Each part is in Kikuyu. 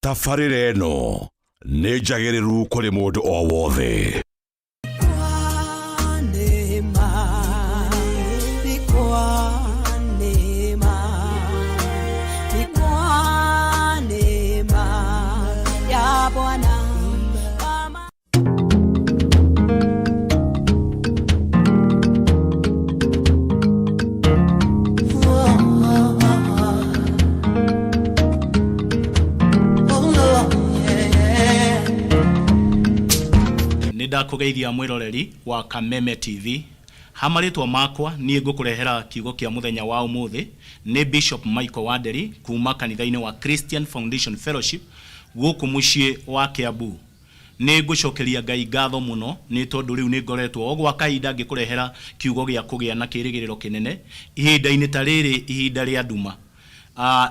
Tabarĩra ĩno nĩ njagĩrĩru kũrĩ mũndũ o wothe. Nĩ ndakũgeithia mwĩroreri wa Kameme TV. Ha marĩtwa makwa niĩ ngũkũrehera kiugo kĩa mũthenya wa ũmũthĩ nĩ Bishop Michael Wanderi kuma kanitha-inĩ wa Christian Foundation Fellowship gũkũ mũciĩ wa Kiambu. Nĩ ngũcokeria Ngai ngatho mũno nĩ tondũ rĩu nĩ ngoretwo o gwa kahinda ngĩkũrehera kiugo gĩa kũgĩa na kĩrĩgĩrĩro kĩnene ihinda-inĩ ta rĩrĩ, ihinda rĩa nduma.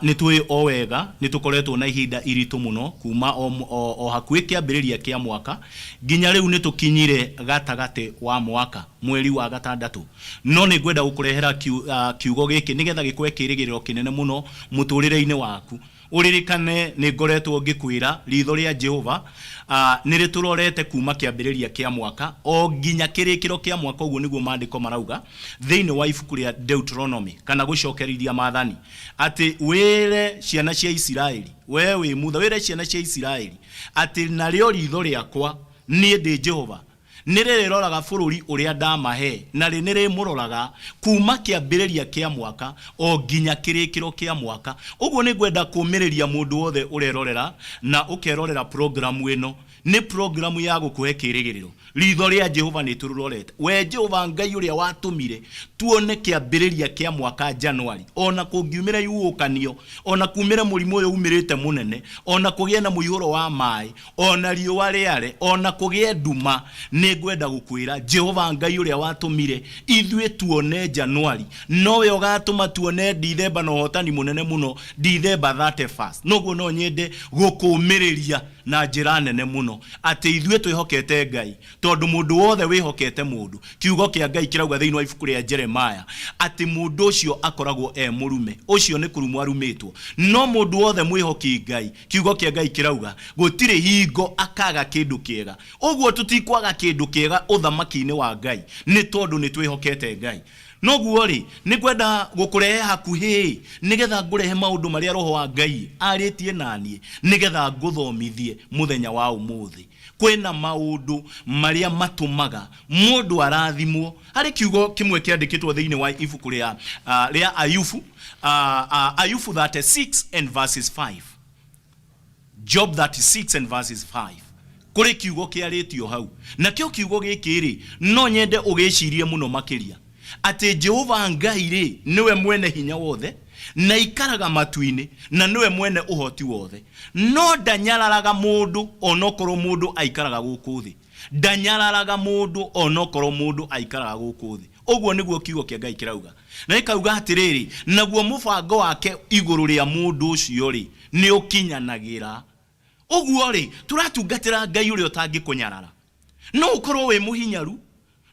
Nĩ tũĩ o wega nĩ tũkoretwo na ihinda iritũ mũno kuma o, o, o hakuhĩ kĩambĩrĩria kĩa mwaka nginya rĩu nĩ tũkinyire gatagatĩ wa mwaka, mweri wa gatandatũ. No nĩ ngwenda gũkũrehera kiugo gĩkĩ nĩgetha gĩkũhe kĩrĩgĩrĩro kĩnene mũno mũtũrĩre-inĩ waku. Ũririkane nĩ ngoretwo ngĩkwĩra, riitho rĩa Jehova nĩ rĩtũrorete kuuma kĩambĩrĩria kĩa mwaka o nginya kĩrĩkĩro kĩa mwaka, ũguo nĩguo Maandĩko marauga thĩinĩ wa ibuku rĩa Deuteronomy, kana Gũcokerithia Maathani, atĩ wĩre ciana cia Isiraeli, wee wĩ Musa, wĩre ciana cia Isiraeli atĩ narĩo riitho rĩakwa, niĩ ndĩ Jehova, Nĩrĩrĩroraga bũrũri ũrĩa ndamahe, na nĩrĩmũroraga kuuma kĩambĩrĩria kĩa mwaka o nginya kĩrĩkĩro kĩa mwaka. Ũguo nĩngwenda kũũmĩrĩria mũndũ wothe ũrerorera na ũkerorera programu ĩno. Nĩ programu ya gũkũhe kĩĩrĩgĩrĩro. Riitho rĩa Jehova nĩtũrũrorete. We Jehova Ngai ũrĩa watũmire tuone kĩambĩrĩria kĩa mwaka Januari, o na kũngiumĩra ihuhũkanio, o na kuumĩre mũrimũ ũyũ umĩrĩte mũnene, o na kũgĩe na mũihũro wa maĩ, O na riũa rĩare, o na kũgĩe nduma, nĩngwenda gũkwĩra, Jehova Ngai ũrĩa watũmire ithuĩ tuone Januari, nowe ũgatũma tuone Dithemba na ũhotani mũnene mũno, Dithemba 31. Noguo no nyende gũkũũmĩrĩria na njĩra nene mũno, atĩ ithuĩ twĩhokete Ngai, tondũ mũndũ wothe wĩhokete mũndũ, Kiugo kĩa Ngai kĩrauga thĩinĩ wa ibuku rĩa Jeremiah, atĩ mũndũ ũcio akoragwo e mũrume, ũcio nĩ kũrumwo arumĩtwo. No mũndũ wothe mwĩhoki Ngai, Kiugo kĩa Ngai kĩrauga, gũtirĩ hingo akaga kĩndũ kĩega. Ũguo tũtikwaga kĩndũ kĩega ũthamaki-inĩ wa Ngai nĩ tondũ nĩ twĩhokete Ngai. Noguo-rĩ, nĩ ngwenda gũkũrehe hakuhĩ-ĩ, nĩ getha ngũrehe maũndũ marĩa Roho wa Ngai arĩtie na niĩ, nĩ getha ngũthomithie mũthenya wa ũmũthĩ. Kwĩna maũndũ marĩa matũmaga mũndũ arathimwo. Harĩ kiugo kĩmwe kĩandĩkĩtwo thĩinĩ wa ibuku rĩa, rĩa Ayubu, Ayubu 36 and verses 5. Job 36 and verses 5. Kũrĩ kiugo kĩarĩtio hau. Nakĩo kiugo gĩkĩ-rĩ, no nyende ũgĩcirie mũno makĩria. Atĩ Jehova Ngai-rĩ, nĩwe mwene hinya wothe, na aikaraga matu-inĩ, na nĩwe mwene ũhoti wothe. No ndanyararaga mũndũ onokorwo mũndũ aikaraga gũkũ thĩ. Ndanyararaga mũndũ onokorwo mũndũ aikaraga gũkũ thĩ. Ũguo nĩguo kiugo kĩa Ngai kĩrauga. Na gĩkauga atĩrĩrĩ, naguo mũbango wake igũrũ rĩa mũndũ ũcio-rĩ, nĩũkinyanagĩra. Ũguo-rĩ, tũratungatĩra Ngai ũrĩa ũtangĩkũnyarara. No ũkorwo wĩ mũhinyaru,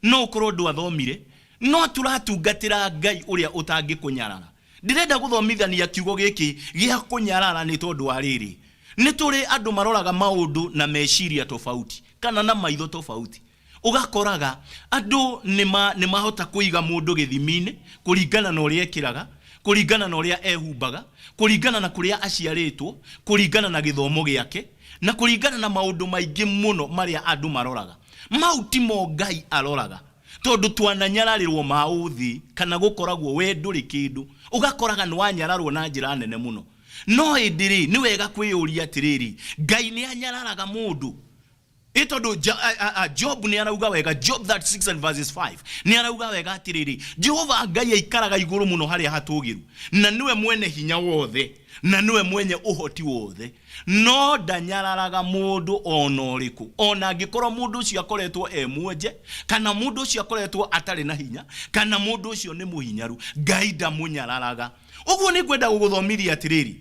no ũkorwo ndwathomire, no tũratungatĩra Ngai ũrĩa ũtangĩkũnyarara. Ndĩrenda gũthomithania kiugo gĩkĩ gĩa kũnyarara nĩ tondũ wa rĩrĩ, nĩ tũrĩ andũ maroraga maũndũ na meciria tofauti kana na maitho tofauti. Ũgakoraga andũ nĩ mahota kũiga mũndũ gĩthimi-inĩ kũringana na ũrĩa ekĩraga, kũringana na ũrĩa ehumbaga, kũringana na kũrĩa aciarĩtwo, kũringana na gĩthomo gĩake, na kũringana na maũndũ maingĩ mũno marĩa andũ maroraga. Mau timo Ngai aroraga. Tondũ twananyararĩrwo ma ũthĩ kana gũkoragwo we ndũrĩ kĩndũ, ũgakoraga nĩ wanyararwo na njĩra nene mũno. No ĩndĩ rĩ, nĩ wega kwĩyũria atĩrĩrĩ, Ngai nĩ anyararaga mũndũ? Ĩ tondũ Job nĩ arauga wega, Job 36 and verses 5 nĩ arauga wega atĩrĩrĩ, Jehova Ngai aikaraga igũrũ mũno harĩa hatũgĩru, na nĩwe mwene hinya wothe, na nĩwe mwenye ũhoti wothe, no ndanyararaga mũndũ o na ũrĩkũ, o na angĩkorwo mũndũ ũcio akoretwo e mwonje, kana mũndũ ũcio akoretwo atarĩ na hinya, kana mũndũ ũcio nĩ mũhinyaru, Ngai ndamũnyararaga. Ũguo nĩ ngwenda gũgũthomithia atĩrĩrĩ,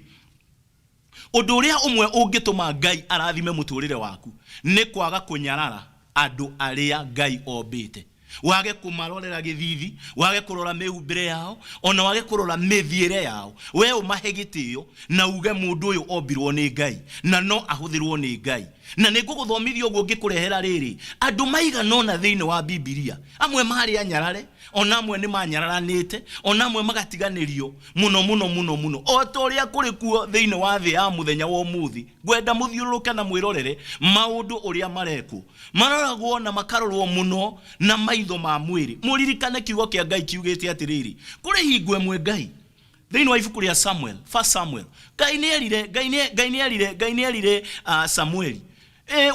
Ũndũ ũrĩa ũmwe ũngĩtũma Ngai arathime mũtũrĩre waku nĩ kwaga kũnyarara andũ arĩa Ngai ombĩte. Wage kũmarorera gĩthithi, wage kũrora mĩhumbĩre yao, ona wage kũrora mĩthiĩre yao. We ũmahe gĩtĩo na uge mũndũ ũyũ ombirwo nĩ Ngai na no ahũthĩrwo nĩ Ngai. Na nĩ ngũgũthomithia ũguo ngĩkũrehera rĩrĩ andũ maigana ũna thĩinĩ wa Bibilia. Amwe marĩ anyarare, ona amwe nĩ manyararanĩte, ona amwe magatiganĩrio mũno mũno mũno mũno, o ta ũrĩa kũrĩ kuo thĩinĩ wa thĩ ya mũthenya wa ũmũthĩ. Ngwenda mũthiũrũrũke na mwĩrorere maũndũ ũrĩa marekwo. Maroragwo na makarorwo mũno na maitho ma mwĩrĩ. Mũririkane kiugo kĩa Ngai kiugĩte atĩrĩrĩ, kũrĩ hingo ĩmwe Ngai thĩinĩ wa ibuku rĩa Samuel, First Samuel, Ngai nĩ erire, Ngai nĩ, Ngai nĩ erire, Ngai nĩ erire Samueli,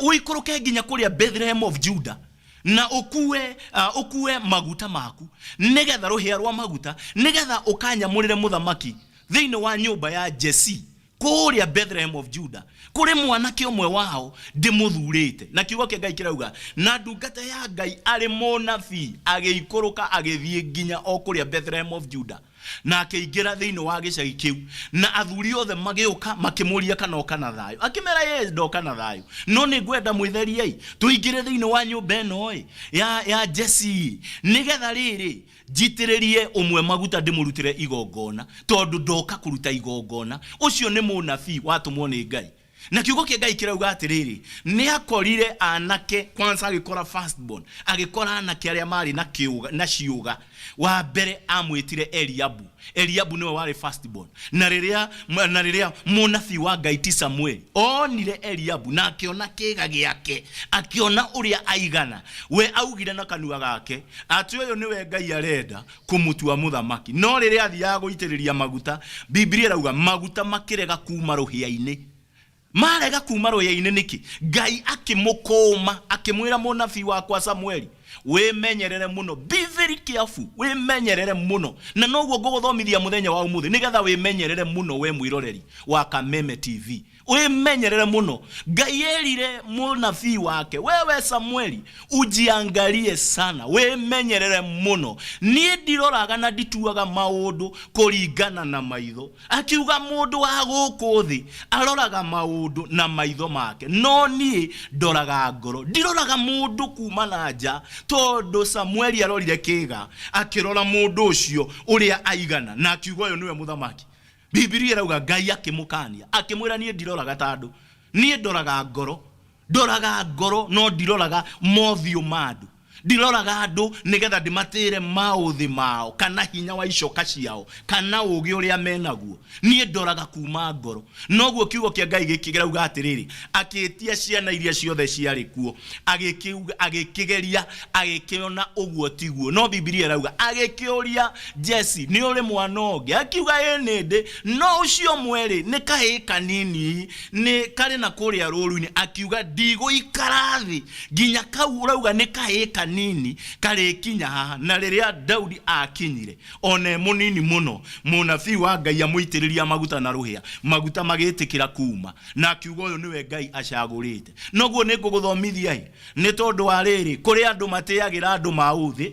ũikũrũke nginya kũrĩa Bethlehem of Judah na ũkue maguta maku nĩgetha rũhĩa rwa maguta nĩgetha ũkanyamũrĩre mũthamaki thĩinĩ wa nyũmba ya Jesse kũrĩa Bethlehem of Judah. Kũrĩ mwanake ũmwe wao ndĩmũthurĩte. Na kiugo kĩa Ngai kĩrauga na ndungata ya Ngai arĩ mũnabii agĩikũrũka agĩthiĩ nginya o kũrĩa Bethlehem of Judah na akĩingĩra thĩinĩ wa gĩcagi kĩu, na athuri othe magĩũka makĩmũria kana oka na thayũ. Akĩmera, yes, ndoka na thayũ, no nĩ ngwenda mwĩtheriei tũingĩre thĩinĩ wa nyũmba ĩno ya Jesse nĩgetha rĩrĩ njitĩrĩrie ũmwe maguta ndĩmũrutĩre igongona, tondũ ndoka kũruta igongona. Ũcio nĩ mũnabii watũmwo nĩ Ngai. Na kiugo kĩa Ngai kĩrauga atĩrĩrĩ, nĩ akorire anake, kwanza agĩkora firstborn, agĩkora anake arĩa marĩ na kĩũga, na ciũga. Wa mbere amwĩtire Eliabu. Eliabu nĩwe warĩ firstborn. Na rĩrĩa mũnabii wa Ngai ti Samueli onire Eliabu na akĩona kĩga gĩake, akĩona ũrĩa aigana, we augire na kanua gake atĩ ũyũ nĩwe Ngai arenda kũmũtua mũthamaki. No rĩrĩa athiaga gũitĩrĩria maguta, Biblia ĩrauga maguta makĩrega kuma rũhĩa-inĩ. Marega kuma rũhĩa-inĩ nĩkĩ? Ngai akĩmũkũma, akĩmwĩra mũnabii wakwa Samueli, wĩmenyerere mũno, be very careful, wĩmenyerere mũno. Na noguo ngũgũthomithia mũthenya wa ũmũthĩ, nĩgetha wĩmenyerere mũno we mwĩroreri wa Kameme TV. Wĩmenyerere mũno. Ngai erire mũnabii wake, wewe Samueli, ujiangalie sana, wĩmenyerere mũno. Niĩ ndiroraga na ndituaga maũndũ kũringana na maitho. Akiuga mũndũ wa gũkũ thĩ aroraga maũndũ na maitho make, no niĩ ndoraga ngoro. Ndiroraga mũndũ kuma na nja, tondũ Samueli arorire kĩga, akĩrora mũndũ ũcio ũrĩa aigana, na akiuga ũyũ nĩwe mũthamaki. Bibilia ĩrauga Ngai akĩmũkania, akĩmwĩra niĩ ndiroraga ta andũ, niĩ ndoraga ngoro. Ndoraga ngoro, no ndiroraga mothiũ ma andũ. Ndiroraga andũ nĩgetha ndĩmatĩre maũthĩ mao, kana hinya wa icoka ciao, kana ũũgĩ ũrĩa menaguo. Niĩ ndoraga kuma ngoro. Noguo kiugo kĩa Ngai gĩkĩrauga atĩrĩrĩ, akĩĩtia ciana iria ciothe ciarĩ kuo, agĩkĩgeria, agĩkĩona ũguo tiguo. No Bibilia ĩrauga agĩkĩũria Jesse, nĩ ũrĩ mwana ũngĩ? Akiuga ĩ nĩ ndĩ, no ũcio ũmwe-rĩ nĩ kahĩĩ kanini, nĩ karĩ na kũrĩa rũru-inĩ. Akiuga ndigũikara thĩ nginya kau ũrauga nĩ kahĩĩ kanini karĩkinya haha. Na rĩrĩa Daudi akinyire, ona e mũnini mũno, mũnabii wa Ngai amũitĩrĩria maguta na rũhĩa, maguta magĩtĩkĩra kuma, na akiuga ũyũ nĩwe Ngai acagũrĩte. Noguo nĩ ngũgũthomithia ĩ, nĩ tondũ wa rĩrĩ, kũrĩ andũ matĩagĩra andũ maũthĩ,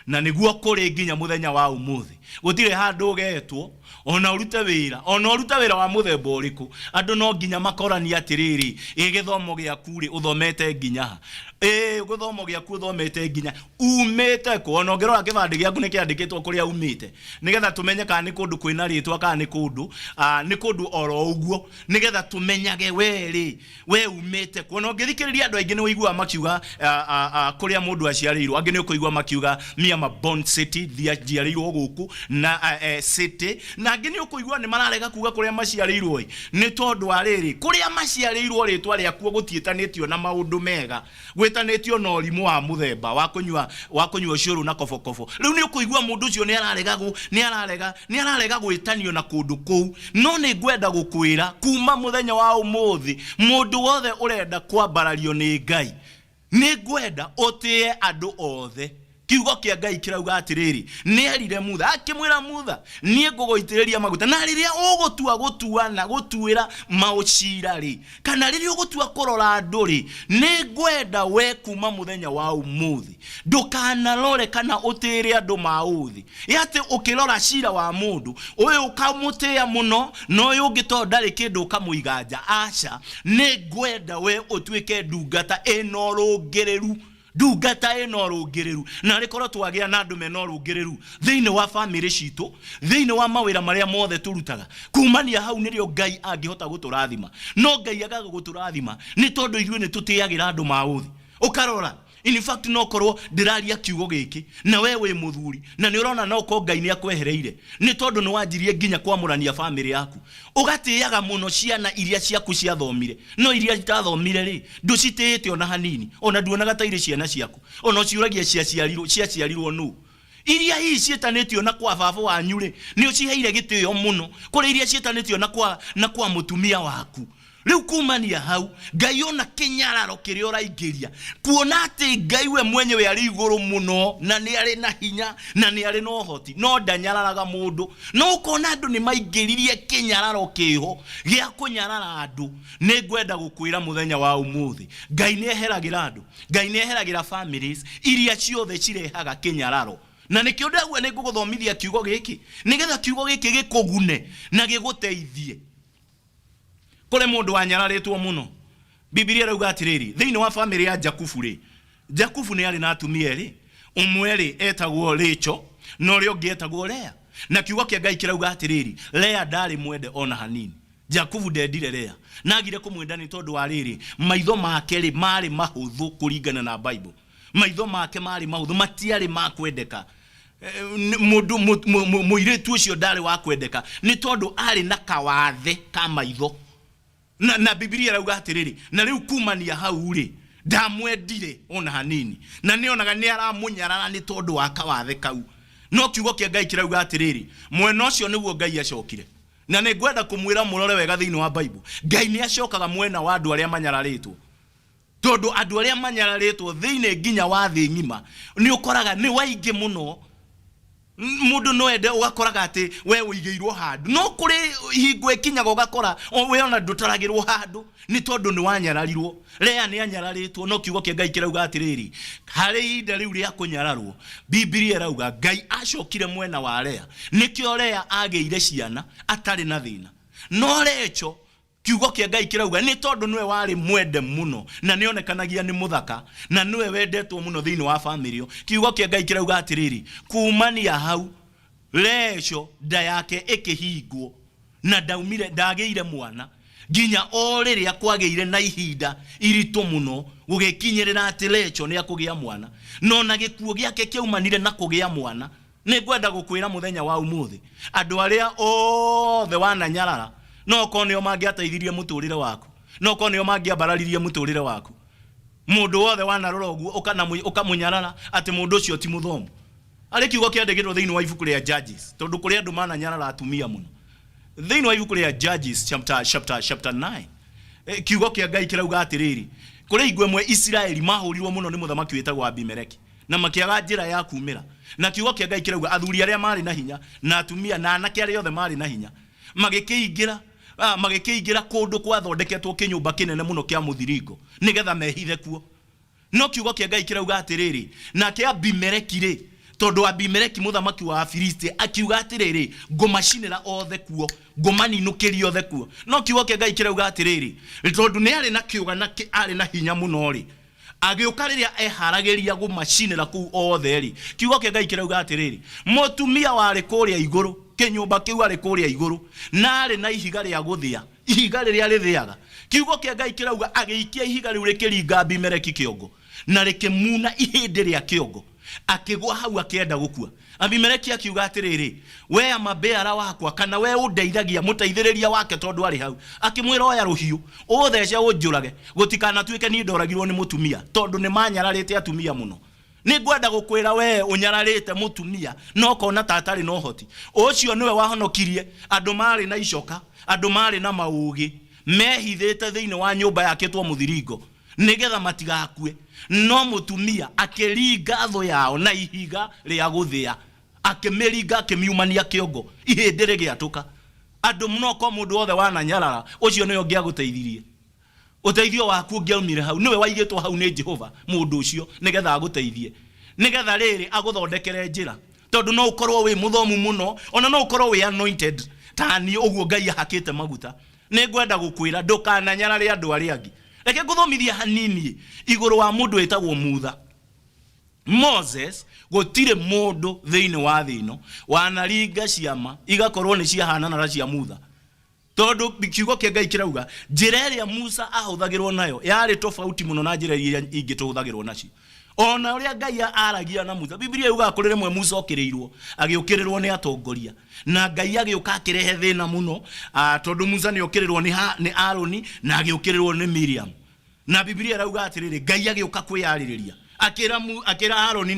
na nĩguo kũrĩ nginya mũthenya wa ũmũthĩ. Gũtirĩ handũ ũgetwo, ona ũrute wĩra, ona ũrute wĩra wa mũthemba ũrĩkũ, andũ no nginya makoranie atĩrĩrĩ, ĩ gĩthomo gĩaku rĩ, ũthomete nginya ha? Ĩ gĩthomo gĩaku ũthomete nginya, umĩte kũ? Ona ũngĩrora kĩbandĩ gĩaku nĩ kĩandĩkĩtwo kũrĩa umĩte, nĩgetha tũmenye kana nĩ kũndũ kwĩna rĩtwa kana nĩ kũndũ, nĩ kũndũ oro ũguo, nĩgetha tũmenyage we rĩ, we umĩte kũ. Ona ũngĩthikĩrĩria andũ aingĩ nĩ ũiguaga makiuga, kũrĩa mũndũ aciarĩirwo. Angĩ nĩ ũkũigua makiuga me am a born city, njiarĩirwo gũkũ na city. Na angĩ nĩ ũkũigua nĩ mararega kuga kũrĩa maciarĩirwo ĩ, nĩ tondũ wa rĩrĩ, kũrĩa maciarĩirwo rĩtwa rĩakuo gũtiĩtanĩtio na maũndũ mega, gwĩtanĩtio na ũrimũ wa mũthemba wa kũnyua, wa kũnyua ũcũrũ na kobokobo. Rĩu nĩ ũkũigua mũndũ ũcio nĩ ararega gũ, nĩ ararega, nĩ ararega gwĩtanio na kũndũ kũu. No nĩ ngwenda gũkwĩra kuma mũthenya wa ũmũthĩ, mũndũ wothe ũrenda kwambarario nĩ Ngai, nĩ ngwenda ũtĩe andũ othe. Kiugo kĩa Ngai kĩrauga atĩrĩrĩ, nĩ erire Mutha, akĩmwĩra Mutha, niĩ ngũgũitĩrĩria maguta, na rĩrĩa ũgũtua gũtuana, gũtuĩra maũcira rĩ, kana rĩrĩa ũgũtua kũrora andũ rĩ, nĩ ngwenda we kuma mũthenya wa ũmũthĩ ndũkanarore kana ũtĩĩre andũ maũthĩ. Ĩ atĩ ũkĩrora cira wa mũndũ ũyũ ũkamũtĩĩa mũno, na ũyũ ũngĩ tondũ ndarĩ kĩndũ ũkamũiga nja. Aca, nĩ ngwenda we ũtuĩke ndungata ĩna ũrũngĩrĩru. Ndungata ĩna ũrũngĩrĩru. Na arĩkorwo twagĩa na andũ mena ũrũngĩrĩru thĩinĩ wa bamĩrĩ citũ, thĩinĩ wa mawĩra marĩa mothe tũrutaga, kumania hau nĩrĩo Ngai angĩhota gũtũrathima. No Ngai agaga gũtũrathima nĩ tondũ ithuĩ nĩ tũtĩagĩra andũ maũthĩ. Ũkarora, in fact no korwo ndĩraria kiugo gĩkĩ na we wĩ mũthuri na nĩ ũrona no korwo Ngai nĩ akwehereire nĩ tondũ nĩ wanjirie nginya kwamũrania bamĩrĩ yaku. Ũgatĩaga mũno ciana iria ciaku ciathomire, no iria itathomire rĩ, ndũcitĩĩte ona hanini, ona nduonaga ta irĩ ciana ciaku, ona ũciũragia ciaciarirwo ciaciarirwo nũ. Iria hihi ciĩtanĩtio na kwa baba wanyu rĩ, nĩ ũciheire gĩtĩo mũno kũrĩ iria ciĩtanĩtio na kwa na kwa mũtumia waku. Rĩu kumania hau, Ngai ona kĩnyararo kĩrĩa ũraingĩria, kuona atĩ Ngai we mwenyewe arĩ igũrũ mũno na nĩ arĩ na hinya na nĩ arĩ na ũhoti, no ndanyararaga mũndũ. No ũkona andũ nĩ maingĩririe kĩnyararo kĩho gĩa kũnyarara andũ. Nĩ ngwenda gũkwĩra mũthenya wa ũmũthĩ, Ngai nĩ eheragĩra andũ, Ngai nĩ eheragĩra families iria ciothe cirehaga kĩnyararo. Na nĩkĩo ndauga nĩ ngũgũthomithia kiugo gĩkĩ, nĩgetha kiugo gĩkĩ gĩkũgune na gĩgũteithie. Kũrĩ mũndũ wanyararĩtwo mũno. Bibilia ĩrauga atĩrĩrĩ, thĩinĩ wa bamĩrĩ ya Jakubu rĩ, Jakubu nĩ arĩ na atumia erĩ, ũmwe rĩ etagwo Rachel na ũrĩa ũngĩ etagwo Lea. Na kiugo kĩa Ngai kĩrauga atĩrĩrĩ, Lea ndarĩ mwende ona hanini. Jakubu ndendire Lea. Na agire kũmwenda nĩ tondũ wa rĩrĩ, maitho make rĩ marĩ mahũthũ kũringana na Bible. Maitho make marĩ mahũthũ, matiarĩ ma kwendeka. Mũndũ mũirĩtu ũcio ndarĩ wa kwendeka nĩ tondũ arĩ na kawathe ka maitho. Na, na Bibilia ĩrauga atĩrĩrĩ, na rĩu kumania hau rĩ, ndamwendire ona hanini, na nĩonaga nĩ aramũnyarara nĩ tondũ wa kawathe kau. No kiugo kĩa Ngai kĩrauga atĩrĩrĩ, mwena ũcio nĩguo Ngai acokire. Na nĩ ngwenda kũmwĩra mũrore wega thĩinĩ wa Bible, Ngai nĩ acokaga mwena wa andũ arĩa manyararĩtwo. Tondũ andũ arĩa manyararĩtwo thĩinĩ nginya wa thĩ ng'ima, nĩ ũkoraga nĩ waingĩ mũno. Mũndũ no ende ũgakoraga atĩ we ũigĩirwo handũ, no kũrĩ hingo ĩkinyaga ũgakora we ona ndũtaragĩrwo handũ nĩ tondũ nĩ wanyararirwo. Lea nĩ anyararĩtwo, no kiugo kĩa Ngai kĩrauga atĩrĩrĩ, harĩ ihinda rĩu rĩa kũnyararwo, Bibilia ĩrauga Ngai acokire mwena wa Lea. Nĩkĩo Lea agĩire ciana atarĩ na thĩna. No Rachel, Kiugo kĩa Ngai kĩrauga nĩ tondũ nĩwe warĩ mwende mũno na nĩ onekanagia nĩ mũthaka na nĩwe wendetwo mũno thĩinĩ wa famĩlĩ ĩyo. Kiugo kĩa Ngai kĩrauga atĩrĩrĩ, kumania hau Rachel nda yake ĩkĩhingwo na ndaumire ndagĩire mwana nginya o rĩrĩa kwagĩire na ihinda iritũ mũno gũgĩkinyĩrĩra atĩ Rachel nĩ akũgĩa mwana. Na ona gĩkuũ gĩake kĩaumanire na kũgĩa mwana. Nĩ ngwenda gũkwĩra mũthenya wa ũmũthĩ, andũ arĩa othe wananyarara, no okorwo nĩo mangĩateithirie mũtũrĩre waku, no okorwo nĩo mangĩambararirie mũtũrĩre waku. Mũndũ wothe wanarora ũguo ũkamũnyarara atĩ mũndũ ũcio ti mũthomu. Harĩ kiugo kĩandĩkĩtwo thĩinĩ wa ibuku rĩa Judges, tondũ kũrĩ andũ mananyarara atumia mũno. Thĩinĩ wa ibuku rĩa Judges chapter, chapter, chapter 9, kiugo kĩa Ngai kĩrauga atĩrĩrĩ, kũrĩ hingo ĩmwe Isiraeli mahũrirwo mũno nĩ mũthamaki wĩtagwo Abimeleki, na makĩaga njĩra ya kumĩra. Na kiugo kĩa Ngai kĩrauga athuri arĩa maarĩ na hinya na atumia na anake arĩa othe maarĩ na hinya magĩkĩingĩra magĩkĩingĩra kũndũ kwathondeketwo kĩnyũmba kĩnene mũno kĩa mũthiringo nĩgetha mehithe kuo. No kiugo kĩa Ngai kĩrauga atĩrĩrĩ, nake Abimeleki rĩ, tondũ Abimeleki mũthamaki wa Afilisti akiuga atĩrĩrĩ, ngũmacinĩra othe kuo, ngũmaninũkĩria othe kuo. No kiugo kĩa Ngai kĩrauga atĩrĩrĩ, tondũ nĩ arĩ na kĩũga na arĩ na hinya mũno rĩ, agĩũka rĩrĩa eharagĩria gũmacinĩra kũu othe-rĩ, kiugo kĩa Ngai kĩrauga atĩrĩrĩ, mũtumia warĩ kũrĩa igũrũ, kĩnyũmba kĩu arĩ kũrĩa igũrũ, na arĩ na ihiga rĩa gũthĩa, ihiga rĩrĩa rĩthĩaga. Kiugo kĩa Ngai kĩrauga agĩikia ihiga rĩu rĩkĩringa Abimeleki kĩongo, na rĩkĩmuna ihĩndĩ rĩa kĩongo, akĩgwa hau akĩenda gũkua. Abimeleki akiuga atĩrĩrĩ, we amabeara wakwa, kana we ũndeithagia, mũteithĩrĩria wake tondũ arĩ hau, akĩmwĩra oya rũhiũ, ũthece ũnjũrage, gũtikanatuĩke niĩ ndoragirwo nĩ mũtumia, tondũ nĩ manyararĩte atumia mũno. Nĩ ngwenda gũkwĩra we ũnyararĩte mũtumia na ũkona ta atarĩ na ũhoti. Ũcio nĩwe wahonokirie andũ marĩ na icoka, andũ marĩ na maũgĩ, mehithĩte thĩinĩ wa nyũmba yakĩtwo mũthiringo nĩgetha matigakue. No mũtumia akĩringa thũ yao na ihiga rĩa gũthĩa, akĩmĩringa akĩmiumania kĩongo, ihĩndĩ rĩgĩatũka. Andũ no ko mũndũ wothe wananyarara, ũcio nĩwe ũngĩagũteithirie. Ũteithio waku ũngĩaumire hau, nĩwe waigĩtwo hau nĩ Jehova, mũndũ ũcio, nĩgetha agũteithie, nĩgetha rĩrĩ agũthondekere njĩra. Tondũ no ũkorwo wĩ mũthomu mũno, ona no ũkorwo wĩ anointed ta niĩ ũguo Ngai ahakĩte maguta. Nĩ ngwenda gũkwĩra ndũkananyarare andũ arĩa angĩ. Reke ngũthomithie hanini igũrũ wa mũndũ wĩtagwo Mutha. Moses gũtirĩ mũndũ thĩinĩ wa thĩ ĩno wanaringa ciama igakorwo nĩ ciahanana na cia Mutha. Tondũ kiugo kĩa Ngai kĩrauga njĩra ĩrĩa Musa ahũthagĩrwo nayo yarĩ tofauti mũno na njĩra iria ingĩ tũhũthagĩrwo nacio. Ona ũrĩa Ngai aragia na Musa, Biblia yugaga kũrĩ rĩmwe Musa okĩrĩirwo, agĩũkĩrĩrwo nĩ atongoria. Na Ngai agĩũka akĩrehe thĩna mũno, tondũ Musa nĩ okĩrĩrwo nĩ Aroni na agĩũkĩrĩrwo nĩ Miriam. Na Biblia ĩrauga atĩrĩrĩ, Ngai agĩũka kwĩyarĩrĩria, akĩra Haroni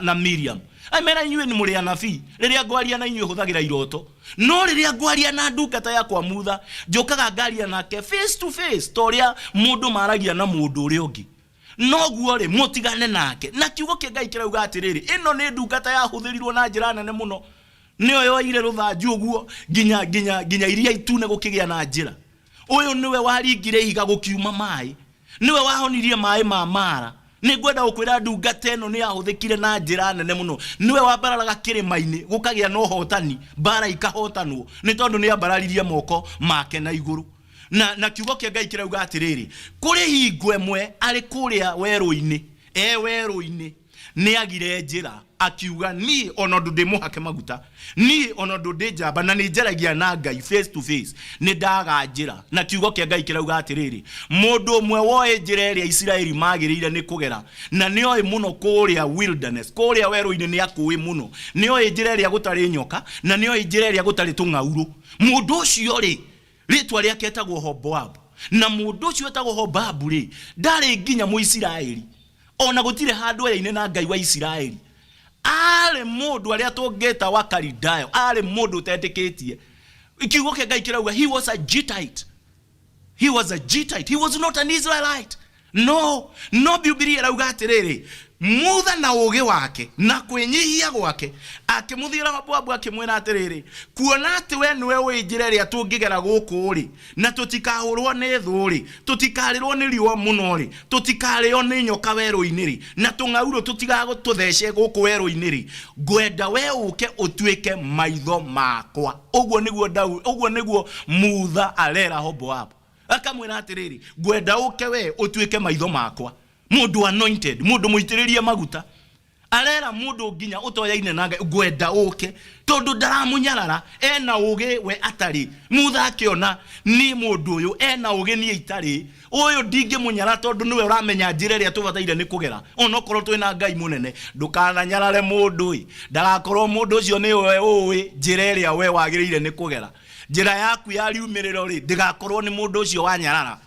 na Miriam, amera inyuĩ nĩ mũrĩ anabii, rĩrĩa ngwaria na inyuĩ hũthagĩra iroto, no rĩrĩa ngwaria na ndungata yakwa Mutha, njũkaga ngaria nake face to face, ta ũrĩa mũndũ maragia na mũndũ ũrĩa ũngĩ. Noguo rĩ, mũtigane nake. Na kiugo kĩa Ngai kĩrauga atĩrĩrĩ, ĩno nĩ ndungata yahũthĩrirwo na njĩra nene mũno, nĩyo yoire rũthanju ũguo nginya iria itune gũkĩgĩa na njĩra. Ũyũ nĩwe waringire ihiga gũkiuma maĩ, nĩwe wahonirie maĩ ma Mara. Nĩ ngwenda gũkwĩra ndungata ĩno nĩ yahũthĩkire na njĩra nene mũno. Nĩwe wambararaga kĩrĩma-inĩ gũkagĩa na ũhotani, mbara ikahotanwo, nĩ tondũ nĩ ambararirie moko make na igũrũ. Na kiugo kĩa Ngai kĩrauga atĩrĩrĩ, kũrĩ hingo ĩmwe arĩ kũrĩa werũ-inĩ, e werũ-inĩ, nĩ agire njĩra, akiuga niĩ ona ũndũ ndĩ mũhake maguta, niĩ ona ũndũ ndĩ njamba na nĩ njaragia na Ngai face to face, nĩ ndaga njĩra. Na kiugo kĩa Ngai kĩrauga atĩrĩrĩ, mũndũ ũmwe woĩ njĩra ĩrĩa Isiraeli magĩrĩire nĩ kũgera, na nĩ oĩ mũno kũrĩa wilderness, kũrĩa werũ-inĩ nĩ akũĩ mũno, nĩ oĩ njĩra ĩrĩa gũtarĩ nyoka, na nĩ oĩ njĩra ĩrĩa gũtarĩ tũng'aurũ. Mũndũ ũcio rĩ, rĩtwa rĩake etagwo Hoboabu. Na mũndũ ũcio etagwo Hobabu rĩ, ndarĩ nginya Mũisiraeli, ona gũtirĩ handũ oyaine na Ngai wa Isiraeli. Arĩ mũndũ arĩa tũngĩta wa Kalidayo, arĩ mũndũ ũtetĩkĩtie. Kiugo kĩa Ngai kĩrauga he was a Gittite. He was a Gittite. He was not an Israelite. No, no Bibilia ĩrauga atĩrĩrĩ, Mutha na ũũgĩ wake na kwĩnyihia gwake akĩmũthiĩra Hoboabu akĩmwĩra atĩrĩrĩ, kuona atĩ we nĩwe ũĩ njĩra ĩrĩa tũngĩgera gũkũ rĩ, na tũtikahũrwo nĩ thũ rĩ, tũtikarĩrwo nĩ riũa mũno rĩ, tũtikarĩo nĩ nyoka werũ-inĩ rĩ, na tũng'aurũ tũtigagũtũthece gũkũ werũ-inĩ rĩ, ngwenda we ũke ũtuĩke maitho makwa. Ũguo nĩguo Daudi, ũguo nĩguo Mutha arera Hoboabu. Akamwĩra atĩrĩrĩ, ngwenda ũke we ũtuĩke maitho makwa. Mũndũ anointed, mũndũ mũitĩrĩrie maguta. Arera mũndũ nginya ũtoyaine na Ngai, ngwenda ũke, tondũ ndaramũnyarara, ena ũgĩ we atarĩ. Mutha akĩona niĩ mũndũ ũyũ ena ũgĩ niĩ itarĩ, ũyũ ndingĩmũnyara tondũ nĩwe ũramenya njĩra ĩrĩa tũbataire nĩ kũgera, onokorwo twĩna Ngai mũnene. Ndũkananyarare mũndũ ĩ, ndagakorwo mũndũ ũcio nĩwe ũĩ njĩra ĩrĩa we wagĩrĩire nĩ kũgera. Njĩra yaku ya riumĩrĩro rĩ, ndĩgakorwo nĩ mũndũ ũcio wanyarara.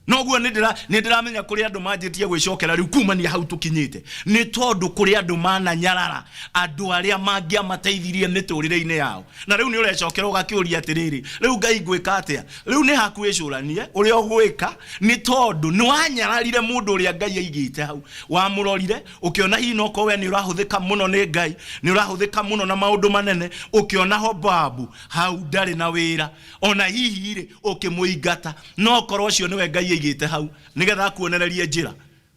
Noguo nĩ ndĩramenya kũrĩ andũ manjĩtie gwĩcokera rĩu kumania hau tũkinyĩte, nĩ tondũ kũrĩ andũ mananyarara andũ arĩa mangĩamateithirie mĩtũrĩre-inĩ yao. Na rĩu nĩ ũrecokera ũgakĩũria atĩrĩrĩ, rĩu Ngai ngwĩka atĩa? Rĩu nĩ haku wĩcũranie ũrĩa ũgwĩka, nĩ tondũ nĩ wanyararire mũndũ ũrĩa Ngai aigĩte hau. Wamũrorire ũkĩona hihi no korwo we nĩ ũrahũthĩka mũno nĩ Ngai, nĩ ũrahũthĩka mũno na maũndũ manene, ũkĩona Hobabu hau ndarĩ na wĩra, ona hihi rĩ ũkĩmũingata, no korwo ũcio nĩwe Ngai aigĩte hau nĩgetha akuonererie njĩra.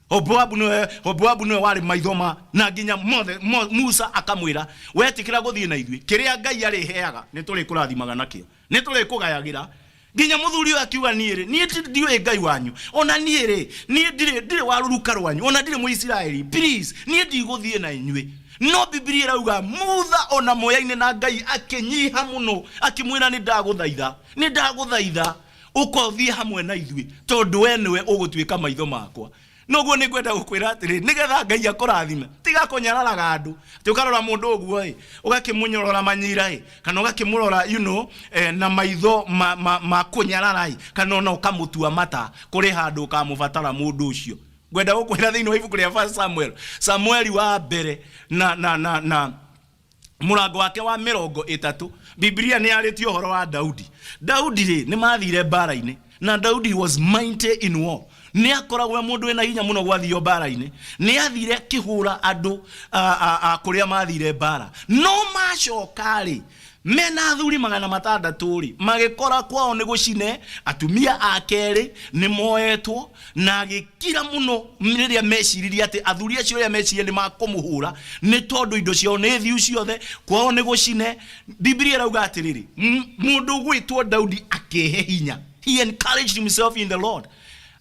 Hoboabu nĩwe warĩ maitho ma na nginya mothe, Musa akamwĩra wetĩkĩra gũthiĩ na ithuĩ, kĩrĩa Ngai arĩheaga nĩ tũrĩkũrathimaga nakĩo, nĩ tũrĩkũgayagĩra. Nginya mũthuri ũyũ akiuga niĩ rĩ, niĩ ndiũĩ Ngai wanyu, ona niĩ rĩ, niĩ ndirĩ wa rũruka rwanyu, ona ndirĩ Mũisiraeli, please, niĩ ndigũthiĩ na inyuĩ. No Bibilia ĩrauga Mutha ona moyaine na Ngai akĩnyiha mũno, akĩmwĩra nĩ ndagũthaitha, nĩ ndagũthaitha ũka ũthiĩ hamwe na ithuĩ, tondũ we nĩwe ũgũtuĩka maitho makwa. Noguo nĩ ngwenda gũkwĩra atĩrĩ, nĩgetha Ngai akũrathime, tiga kũnyararaga andũ. Atĩ ũkarora mũndũ ũguo ĩ, ũgakĩmũnyorora manyira ĩ, kana ũgakĩmũrora, na maitho ma kũnyarara ĩ, kana ona ũkamũtua mata, kũrĩ handũ ũkamũbatara mũndũ ũcio. Ngwenda gũkwĩra thĩinĩ wa ibuku rĩa First Samuel, Samueli wa mbere na mũrango wake wa mĩrongo ĩtatũ, Biblia nĩ yarĩtie ũhoro wa Daudi. Daudi rĩ, nĩ mathire mbara-inĩ, na Daudi was mighty in war. Nĩ akoragwo e mũndũ wĩna hinya mũno gwathio mbara-inĩ. Nĩ athire akĩhũra andũ, kũrĩa mathire mbara. No macoka rĩ, mena athuri magana matandatũ rĩ, magĩkora kwao nĩ gũcine, atumia a kerĩ nĩ moetwo, na agĩkira mũno rĩrĩa meciririe atĩ athuri acio rĩrĩa meciririe nĩ makũmũhũra, nĩ tondũ indo ciao nĩ thiu ciothe, kwao nĩ gũcine. Biblia ĩrauga atĩrĩrĩ, mũndũ ũgwĩtwo Daudi akĩhe hinya. He encouraged himself in the Lord.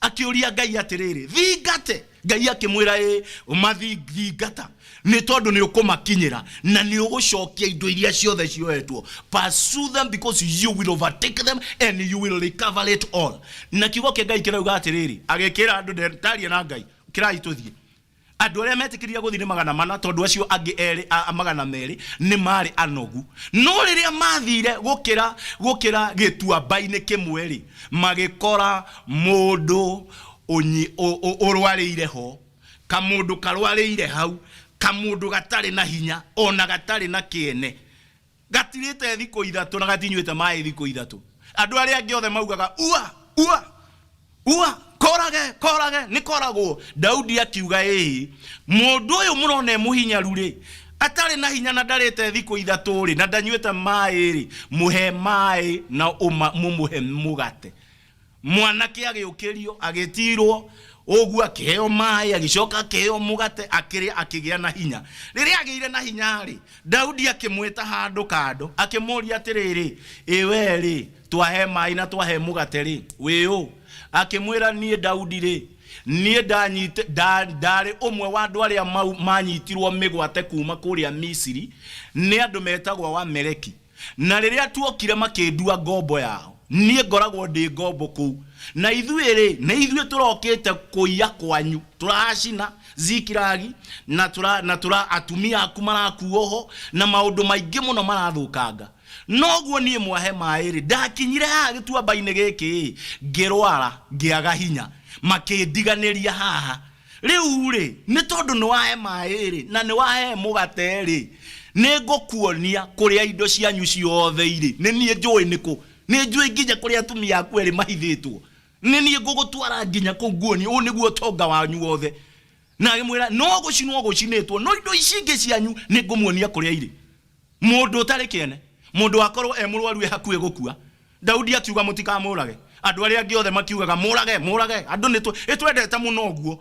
Akĩũria Ngai atĩrĩrĩ, thingate. Ngai akĩmwĩra, ĩ ũmathingata nĩ tondũ nĩ ũkũmakinyĩra na nĩ ũgũcokia indo iria ciothe cioetwo. Pursue them because you will overtake them and you will recover it all. Na kiugo kĩa Ngai kĩrauga atĩrĩrĩ, agĩkĩra andũ, "Ndaria na Ngai, kĩrai tũthiĩ." Andũ arĩa metĩkĩrire gũthiĩ nĩ 400, tondũ acio angĩ erĩ 200 nĩ marĩ anogu. No rĩrĩa mathire gũkĩra gĩtuamba-inĩ kĩmwe rĩ, magĩkora mũndũ ũrwarĩire ho, kamũndũ karwarĩire hau, kamũndũ gatarĩ na hinya ona gatarĩ na kĩene, gatirĩte thikũ 3 na gatinyuĩte maĩ thikũ 3. Andũ arĩa angĩ othe maugaga ua ua ua, korage korage, nĩ koragwo. Daudi akiuga, ĩĩ, mũndũ ũyũ mũrona e mũhinyaru rĩ, atarĩ na hinya na ndarĩte thikũ 3 rĩ, na ndanyuĩte maĩ rĩ, mũhe maĩ na mũmũhe mũgate. Mwanake agĩũkĩrio, agĩtirwo ũguo, akĩheo maĩ, agĩcoka akĩheo mũgate, akĩrĩa, akĩgĩa na hinya. Rĩrĩa agĩire na hinya rĩ, Daudi akĩmwĩta handũ kando, akĩmũria atĩrĩrĩ, ĩ we rĩ, twahe maĩ na twahe mũgate rĩ, wĩ ũ? Akĩmwĩra, niĩ Daudi rĩ, niĩ ndarĩ ũmwe wa andũ arĩa manyitirwo mĩgwate kuma kũrĩa Misiri nĩ andũ metagwo Amaleki. Na rĩrĩa tuokire makĩndua ngombo yao, niĩ ngoragwo ndĩ ngombo kũu. Na ithuĩ rĩ, nĩ ithuĩ tũrokĩte kũiya kwanyu, tũracina Zikilagi, na tũra, na tũra, atumia aku marakuo ho, na maũndũ maingĩ mũno marathũkanga. Noguo niĩ mwahe maĩ rĩ, ndakinyire haha gĩtuamba-inĩ gĩkĩ, ngĩrwara, ngĩaga hinya, makĩndiganĩria haha. Rĩu rĩ, nĩ tondũ nĩ wahe maĩ rĩ, na nĩ wahe mũgate rĩ, nĩ ngũkuonia kũrĩa indo cianyu ciothe irĩ. Nĩ niĩ njũĩ nĩ kũ. Nĩ njũĩ nginya kũrĩa atumia aku erĩ mahithĩtwo. Nĩ niĩ ngũgũtwara nginya kũu nguonie ũũ nĩguo ũtonga wanyu wothe. Na agĩmwĩra, no gũcinwo gũcinĩtwo, no indo ici ingĩ cianyu nĩ ngũmuonia kũrĩa irĩ. Mũndũ ũtarĩ kĩene, mũndũ wakorwo e mũrwaru e hakuhĩ gũkua. Daudi akiuga mũtikamũrage. Andũ arĩa angĩ othe makiugaga mũrage, mũrage. Andũ nĩ twendete mũno ũguo.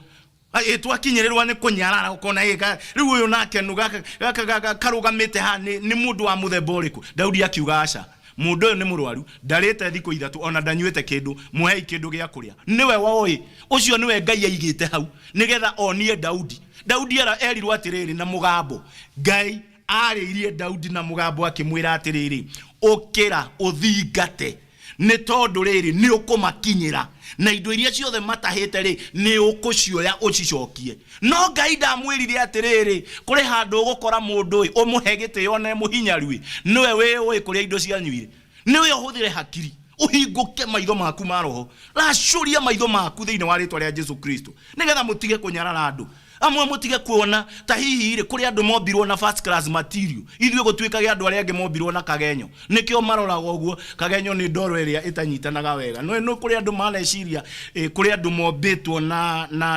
Ĩ twakinyĩrĩrwo nĩ kũnyarara ũkona ĩ rĩu ũyũ nake nũ gaka karũgamĩte haha nĩ mũndũ wa mũthemba ũrĩkũ? Daudi akiuga aca. Mũndũ ũyũ nĩ mũrwaru, ndarĩte thikũ 3 ona ndanyuĩte kĩndũ, mũhei kĩndũ gĩa kũrĩa. Nĩwe woĩ, ũcio nĩwe Ngai aigĩte hau nĩgetha onie Daudi. Daudi erirwo atĩrĩrĩ na mũgambo, Ngai arĩirie Daudi na mũgambo akĩmwĩra atĩrĩrĩ, ũkĩra ũthingate, nĩ tondũ rĩrĩ nĩ ũkũmakinyĩra, na indo iria ciothe matahĩte rĩ, nĩ ũkũcioya ũcicokie. No Ngai ndamwĩrire atĩrĩrĩ, kũrĩ handũ ũgũkora mũndũ ĩ, ũmũhe gĩtĩo na mũhinyaru ĩ, nĩwe wĩũĩ kũrĩa indo cianyu irĩ. Nĩwe ũhũthĩre hakiri, ũhingũke maitho maku ma roho, racũria maitho maku thĩinĩ wa rĩtwa rĩa Jesu Kristo, nĩgetha mũtige kũnyarara andũ amwe, mũtige kuona ta hihi rĩ kũrĩ andũ mombirwo na first class material, ithuĩ gũtuĩkage andũ arĩa angĩ mombirwo na kagenyo. Nĩkĩo maroraga ũguo. Kagenyo nĩ ndoro ĩrĩa ĩtanyitanaga wega. No no kũrĩ andũ maneciria kũrĩ andũ mombĩtwo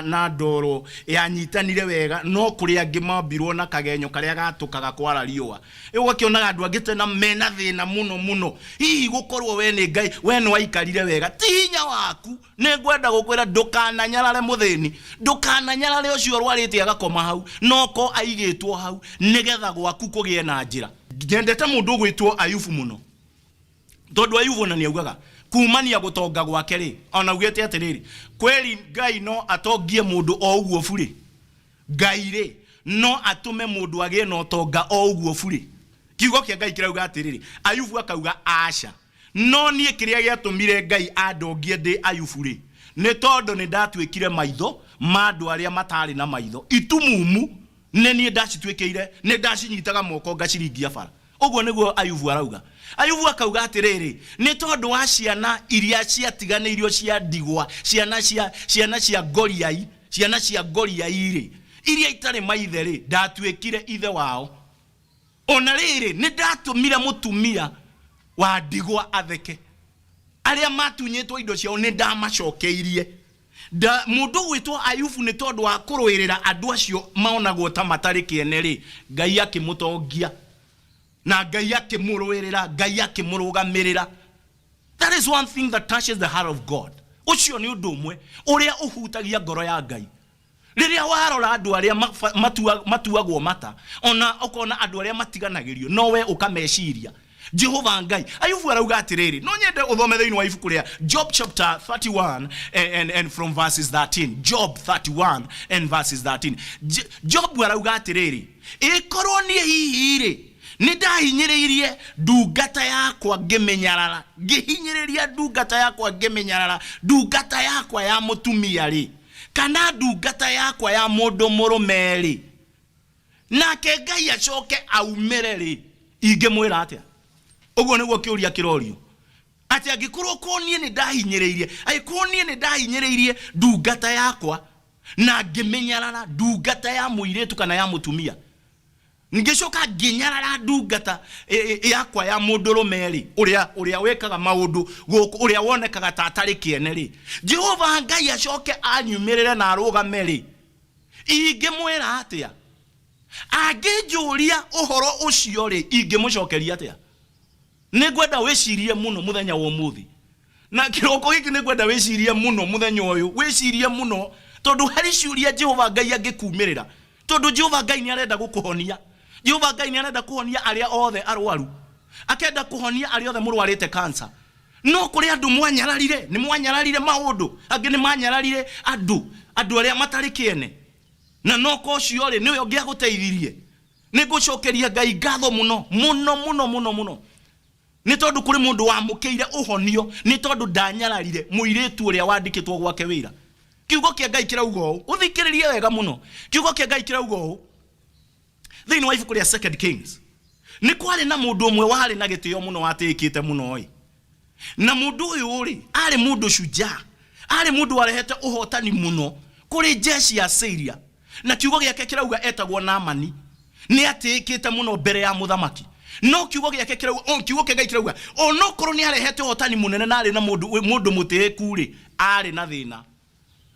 na ndoro yanyitanire wega, no kũrĩ angĩ mombirwo na kagenyo karĩa gatũkaga kwara riũa. Ũgakĩonaga andũ angĩ tena mena thĩna mũno mũno. Hihi gũkorwo we nĩ Ngai, we nĩ waikarire wega, ti hinya waku. Nĩ ngwenda gũkwĩra ndũkananyarare mũthĩni, ndũkananyarare ũcio ũrwarĩte agakoma hau, noko aigĩtwo hau nĩgetha gwaku kũgĩe na njĩra. Nyendete mũndũ ũgwĩtwo Ayubu mũno, tondũ Ayubu ona nĩ augaga kumania gũtonga gwake rĩ, ona augĩte atĩrĩrĩ, kweri Ngai no atongie mũndũ o ũguo burĩ. Ngai rĩ, no atũme mũndũ agĩe na ũtonga o ũguo burĩ? Kiugo kĩa Ngai kĩrauga atĩrĩrĩ, Ayubu akauga aca. No niĩ kĩrĩa gĩatũmire Ngai andongie ndĩ Ayubu rĩ, nĩ tondũ nĩ ndatuĩkire maitho ma andũ arĩa matarĩ na maitho. Itumumu nĩ niĩ ndacituĩkĩire, nĩ ndacinyitaga moko ngaciringia bara. Ũguo nĩguo Ayubu arauga. Ayubu akauga atĩrĩrĩ, nĩ tondũ wa ciana iria ciatiganĩirio cia ndigwa, ciana cia ngoriai, ciana cia ngoriai rĩ, iria itarĩ maithe rĩ, ndatuĩkire ithe wao. Ona rĩrĩ, nĩ ndatũmire mũtumia wa ndigwa atheke. Arĩa matunyĩtwo indo ciao nĩ ndamacokeirie. Mũndũ ũgwĩtwo Ayubu nĩ tondũ wa kũrũĩrĩra andũ acio maonagwo ta matarĩ kĩene rĩ, Ngai akĩmũtongia. Na Ngai akĩmũrũĩrĩra, Ngai akĩmũrũgamĩrĩra. That is one thing that touches the heart of God. Ũcio nĩ ũndũ ũmwe ũrĩa ũhutagia ngoro ya Ngai. Rĩrĩa warora andũ arĩa matuagwo mata, ona ũkona andũ arĩa matiganagĩrio, no we ũkameciria. Jehova Ngai. Ayubu arauga atiriri, no nyende uthome thiini wa ibuku ria Job chapter 31 and from verses 13. Job 31 and verses 13. Job arauga atiriri, ikorwo nie hihi ri nĩ ndahinyĩrĩirie ndungata yakwa ngĩmĩnyarara, ngĩhinyĩrĩria ndungata yakwa ngĩmĩnyarara, ndungata yakwa ya mũtumia rĩ, kana ndungata yakwa ya mũndũ mũrũme rĩ, nake Ngai acoke aumĩre rĩ, ingĩmwĩra atĩa? Ũguo nĩguo kĩũria kĩrorio, atĩ angĩkorwo ko niĩ nĩ ndahinyĩrĩirie, angĩkorwo niĩ nĩ ndahinyĩrĩirie ndungata yakwa na ngĩmĩnyarara, ndungata ya mũirĩtu kana ya mũtumia, ngĩcoka ngĩnyarara ndungata yakwa ya mũndũrũme rĩ, ũrĩa wĩkaga maũndũ gũkũ, ũrĩa wonekaga ta atarĩ kĩene rĩ, Jehova Ngai acoke anyumĩrĩre na arũgame rĩ, ingĩmwĩra atĩa? Angĩnjũria ũhoro ũcio rĩ, ingĩmũcokeria atĩa? Nĩ ngwenda wĩcirie mũno mũthenya wa ũmũthĩ, na kĩroko gĩkĩ nĩ ngwenda wĩcirie mũno mũthenya ũyũ, wĩcirie mũno, tondũ harĩ ciũria Jehova Ngai angĩkumĩrĩra, tondũ Jehova Ngai nĩ arenda gũkũhonia. Jehova Ngai nĩ arenda kũhonia arĩa othe arwaru, akenda kũhonia arĩa othe mũrwarĩte cancer. No kũrĩ andũ mwanyararire, nĩ mwanyararire maũndũ, angĩ nĩ manyararire andũ, andũ arĩa matarĩ kĩene, na no ko ũcio rĩ nĩwe ũngĩagũteithirie. Nĩ ngũcokeria Ngai ngatho mũno mũno mũno mũno mũno, nĩ tondũ kũrĩ mũndũ wamũkĩire ũhonio, nĩ tondũ ndanyararire mũirĩtu ũrĩa wandĩkĩtwo gwake wĩra. Kiugo kĩa Ngai kĩrauga ũũ, ũthikĩrĩrie wega mũno. Kiugo kĩa Ngai kĩrauga ũũ thĩinĩ wa ibuku rĩa Second Kings, nĩ kwarĩ na mũndũ ũmwe warĩ na gĩtĩo mũno, watĩĩkĩte mũno ĩ, na mũndũ ũyũ rĩ arĩ mũndũ shujaa, arĩ mũndũ warehete ũhotani mũno kũrĩ jeshi ya Syria, na kiugo gĩake kĩrauga etagwo Naamani, nĩ atĩĩkĩte mũno mbere ya mũthamaki. No kiugo gĩake kĩrauga, o kiugo kĩa Ngai kĩrauga, onokorwo nĩ arehete ũhotani mũnene na arĩ na mũndũ mũtĩĩku rĩ, arĩ na thĩna.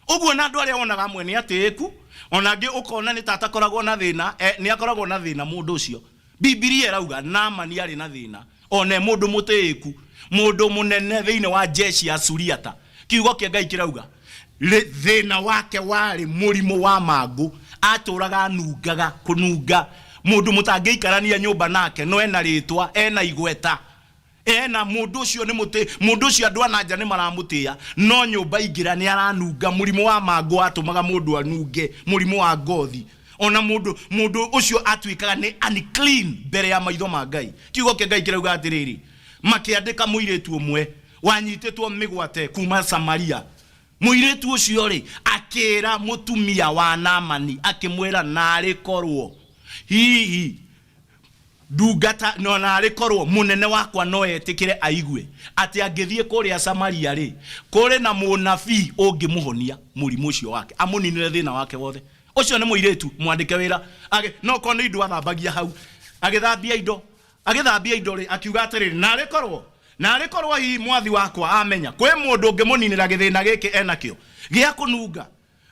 Ũguo na andũ arĩa wonaga amwe nĩ atĩĩku, ona angĩ ũkona nĩ ta atakoragwo na thĩna, nĩ akoragwo na thĩna mũndũ ũcio. Bibilia ĩrauga Naamani arĩ na thĩna, ona e mũndũ mũtĩĩku, mũndũ mũnene thĩinĩ wa jeshi ya Suriata. Kiugo kĩa Ngai kĩrauga thĩna wake warĩ mũrimũ wa mangũ, atũraga anungaga kũnunga, mũndũ mũtangĩikarania nyũmba nake, no ena rĩtwa, ena igweta, ena mũndũ ũcio nĩ mũtĩ, mũndũ ũcio andũ a nanja nĩ maramũtĩĩa, no nyũmba ingĩra nĩ aranunga. Mũrimũ wa mangũ watũmaga mũndũ anunge, mũrimũ wa ngothi, ona mũndũ ũcio atuĩkaga nĩ unclean mbere ya maitho ma Ngai. Kiugo kĩa Ngai kĩrauga atĩrĩrĩ, makĩandĩka mũirĩtu ũmwe wanyitĩtwo mĩgwate kuma Samaria. Mũirĩtu ũcio rĩ akĩra mũtumia wa Naamani, akĩmwĩra, narĩ korwo hihi ndungata, no narĩ korwo mũnene wakwa no etĩkĩre aigue atĩ angĩthiĩ kũrĩa Samaria rĩ, kũrĩ na mũnabii ũngĩmũhonia mũrimũ ũcio wake, amũninĩre thĩna wake wothe. Ũcio nĩ mũirĩtu mwandĩke wĩra, no korwo nĩ indo athambagia hau, agĩthambia indo, agĩthambia indo rĩ, akiuga atĩrĩrĩ, narĩ korwo, narĩ korwo hihi mwathi wakwa amenya kwĩ mũndũ ũngĩmũninĩra gĩthĩna gĩkĩ enakĩo gĩa kũnunga,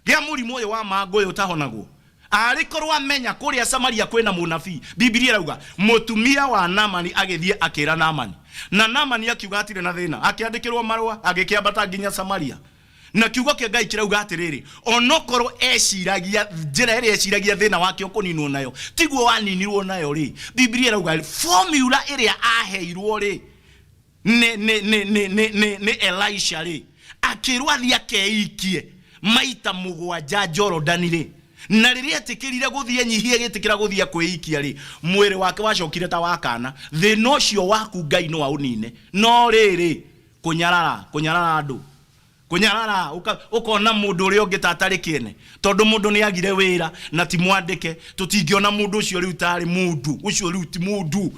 gĩa mũrimũ ũyũ wa mangũ ũyũ ũtahonagwo, arĩ korwo amenya kũrĩa Samaria kwĩna mũnabii. Bibilia ĩrauga mũtumia wa Naamani agĩthiĩ akĩra Naamani, na Naamani akiuga hatirĩ na thĩna, akĩandĩkĩrwo marũa, agĩkĩambata nginya Samaria. Na kiugo kĩa Ngai kĩrauga atĩrĩrĩ, onokorwo eciragia njĩra ĩrĩa eciragia thĩna wake ũkũninwo nayo tiguo waninirwo nayo rĩ, Bibilia ĩrauga formula ĩrĩa aheirwo rĩ nĩ Elisha rĩ, akĩrwo athiĩ akeikie maita mũgwanja Jorodani rĩ, na rĩrĩa etĩkĩrire gũthiĩ enyihie, agĩtĩkĩra gũthiĩ kwĩikia rĩ, mwĩrĩ wake wacokire ta wa kana. Thĩna ũcio waku Ngai no aũnine, no rĩrĩ kũnyarara, kũnyarara andũ, kũnyarara, ũkona mũndũ ũrĩa ũngĩ ta atarĩ kĩene, tondũ mũndũ nĩ agire wĩra na ti mwandĩke, tũtingĩona mũndũ ũcio rĩu tarĩ mũndũ, ũcio rĩu ti mũndũ.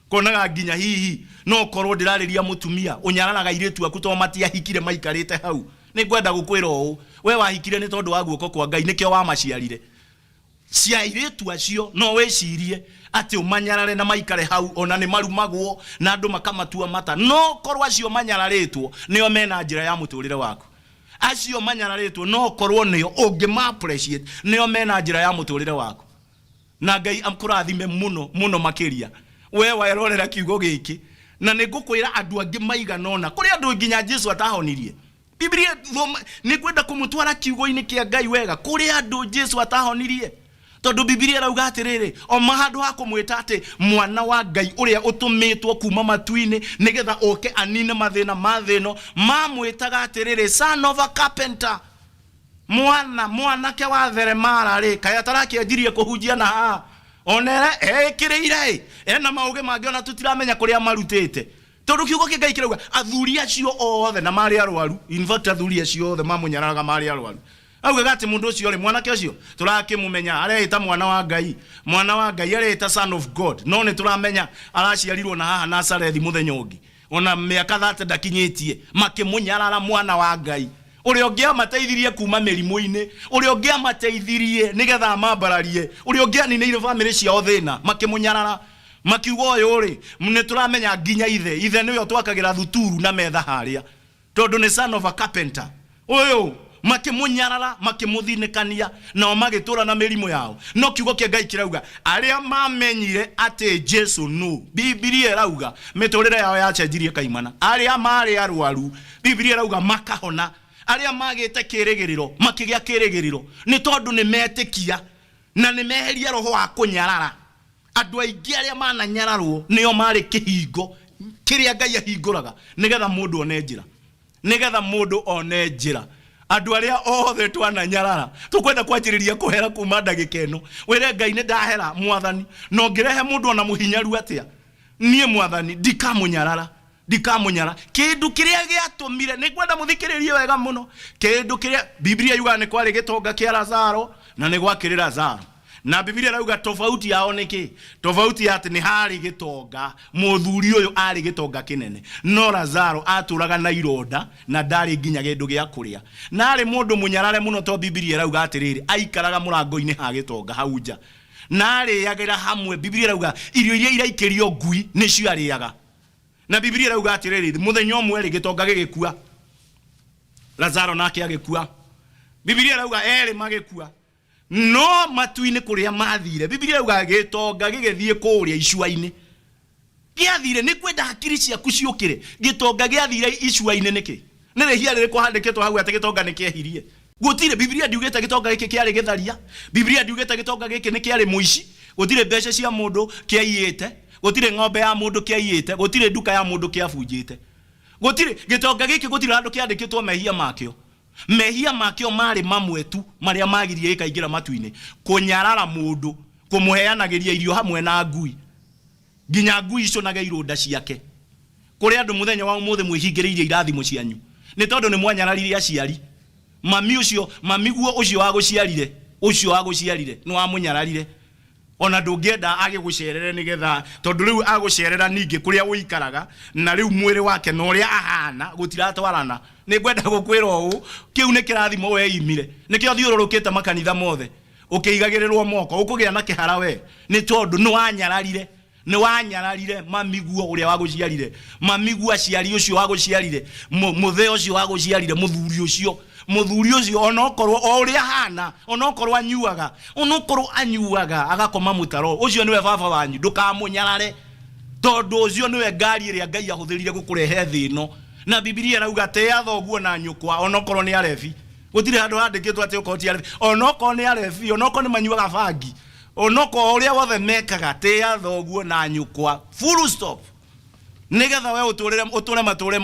Konaga nginya hihi no korwo ndĩrarĩria mũtumia ũnyararaga airĩtu aku tondũ matiahikire maikarĩte hau. Nĩ ngwenda gũkwĩra ũũ, we wahikire nĩ tondũ wa guoko kwa Ngai, nĩkĩo wamaciarire. Cia airĩtu acio no wĩcirie atĩ ũmanyarare na maikare hau, ona nĩ marumagwo na andũ makamatua mata, no korwo acio manyararĩtwo nĩo mena njĩra ya mũtũrĩre waku. Acio manyararĩtwo no korwo nĩo ũngĩma appreciate, nĩo mena njĩra ya mũtũrĩre waku. Na Ngai akũrathime mũno mũno makĩria we werorera kiugo gĩkĩ. Na nĩ ngũkwĩra andũ angĩ maigana ũna, kũrĩ andũ nginya Jesu atahonirie. Bibilia thoma, nĩ ngwenda kũmũtwara kiugo-inĩ kĩa Ngai wega. Kũrĩ andũ Jesu atahonirie, Tondũ Bibilia ĩrauga atĩrĩrĩ, o handũ ha kũmwĩta atĩ mwana wa Ngai ũrĩa ũtũmĩtwo kuma matu-inĩ nĩgetha oke anine mathĩna ma thĩ ĩno, mamwĩtaga atĩrĩrĩ son of a carpenter. Mwana mwanake wa theremara rĩ, kaĩ atarakĩanjirie kũhunjia na haha? Ona eĩkĩrĩire ĩ, ena maũgĩ mangĩ ona tũtiramenya kũrĩa amarutĩte. Tondũ kiugo kĩa Ngai kĩrauga athuri acio othe na marĩ arwaru, in fact athuri acio othe mamũnyararaga marĩ arwaru. Augaga atĩ mũndũ ũcio rĩ, mwanake ũcio tũrakĩmũmenya areĩta mwana wa Ngai, mwana wa Ngai areĩta son of God, no nĩ tũramenya araciarirwo na haha Nazarethi mũthenya ũngĩ, ona mĩaka 30 ndakinyĩtie, makĩmũnyarara mwana wa Ngai ũrĩa ũngĩamateithirie kuma mĩrimũ-inĩ, ũrĩa ũngĩamateithirie nĩgetha amambararie, ũrĩa ũngĩaninĩire bamĩrĩ ciao thĩna, makĩmũnyarara makiuga ũyũ rĩ, nĩ tũramenya nginya ithe, ithe nĩwe ũtwakagĩra thuturu na metha harĩa, tondũ nĩ son of a carpenter ũyũ. Makĩmũnyarara, makĩmũthinĩkania, nao magĩtũra na mĩrimũ yao. No kiugo kĩa Ngai kĩrauga arĩa mamenyire atĩ Jesu nũ, Bibilia ĩrauga mĩtũrĩre yao yacenjirie kaimana. Arĩa marĩ arwaru, Bibilia ĩrauga makahona. Arĩa magĩte kĩrĩgĩrĩro makĩgĩa kĩrĩgĩrĩro, nĩ tondũ nĩ metĩkia na nĩ meheria roho wa kũnyarara. Andũ aingĩ arĩa mananyararwo nĩo marĩ kĩhingo kĩrĩa Ngai ahingũraga nĩgetha mũndũ one njĩra, nĩgetha mũndũ one njĩra. Andũ arĩa othe twananyarara tũkwenda kwanjĩrĩria kũhera kuma ndagĩka ĩno, wĩre Ngai nĩ ndahera mwathani, na ũngĩrehe mũndũ ona mũhinyaru atĩa, niĩ mwathani ndikamũnyarara, ndikamũnyara. Kĩndũ kĩrĩa gĩatũmire, nĩ ngwenda mũthikĩrĩrie wega mũno, kĩndũ kĩrĩa Biblia yugaga nĩ kwarĩ gĩtonga kĩa Lazaro na nĩ gwakĩrĩ Lazaro, na Biblia ĩrauga tofauti yao nĩ kĩ? Tofauti ya atĩ nĩ harĩ gĩtonga, mũthuri ũyũ arĩ gĩtonga kĩnene, no Lazaro atũraga na ironda na ndarĩ nginya kĩndũ gĩa kũrĩa, na arĩ mũndũ mũnyarare mũno, to Biblia ĩrauga atĩrĩrĩ, aikaraga mũrango-inĩ ha gĩtonga hau nja na arĩagĩra hamwe. Biblia ĩrauga irio iria iraikĩrio ngui nĩcio arĩaga, na Biblia ĩrauga atĩrĩrĩ, mũthenya ũmwe rĩ, gĩtonga gĩgĩkua, Lazaro nake agĩkua. Biblia ĩrauga erĩ magĩkua, no matu-inĩ kũrĩa mathire, Biblia ĩrauga gĩtonga gĩgĩthiĩ kũrĩa icua-inĩ. Gĩathire, nĩ kwenda hakiri ciaku ciũkĩre. Gĩtonga gĩathire icua-inĩ nĩkĩ? Nĩ rĩhia rĩrĩkũ handĩkĩtwo hau atĩ gĩtonga nĩ kĩehirie? Gũtirĩ. Biblia ndiugĩte gĩtonga gĩkĩ kĩarĩ gĩtharia. Biblia ndiugĩte gĩtonga gĩkĩ nĩ kĩarĩ mũici. Gũtirĩ mbeca cia mũndũ kĩaiyĩte, gũtirĩ ng'ombe ya mũndũ kĩaiyĩte, gũtirĩ nduka ya mũndũ kĩabunjĩte, gũtirĩ gĩtonga gĩkĩ, gũtirĩ handũ kĩandĩkĩtwo mehia makĩo. Mehia makĩo marĩ mamwe tu marĩa magirie gĩkaingĩra matu-inĩ, kũnyarara mũndũ, kũmũheanagĩria irio hamwe na ngui, nginya ngui icũnage irũnda ciake. Kũrĩ andũ mũthenya wa ũmũthĩ mwĩhingĩrĩirie irathimo cianyu nĩ tondũ nĩ mwanyararire aciari. Mami ũcio, mamiguo ũcio wagũciarire, ũcio wagũciarire nĩ wamũnyararire. Ona ndũngĩenda agĩgũcerere nĩgetha, tondũ rĩu agũcerera ningĩ kũrĩa ũikaraga na rĩu mwĩrĩ wake na ũrĩa ahana gũtiratwarana. Nĩ ngwenda gũkwĩra ũũ, kĩu nĩ kĩrathimo weimire. Nĩkĩo thiũrũrũkĩte makanitha mothe ũkĩigagĩrĩrwo moko, ũkũgĩa na kĩhara we, nĩ tondũ nĩ wanyararire, nĩ wanyararire mamiguo ũrĩa wagũciarire, mamiguo aciari ũcio wagũciarire, mũthee ũcio wagũciarire, mũthuri ũcio, mũthuri ũcio onokorwo o ũrĩa ahana, onokorwo anyuaga, onokorwo anyuaga agakoma mũtaro, ũcio nĩwe baba wanyu, ndũkamũnyarare, tondũ ũcio nĩwe ngari ĩrĩa Ngai ahũthĩrire gũkũrehe thĩ ĩno. Na Bibilia ĩrauga tĩa thoguo na nyũkwa onokorwo nĩ arebi. Gũtirĩ handũ handĩkĩtwo atĩ okorwo ti arebi, onokorwo nĩ arebi, onokorwo nĩ manyuaga bangi, onokorwo ũrĩa wothe mekaga, tĩa thoguo na nyũkwa, full stop, nĩgetha we ũtũrĩre, ũtũre matũre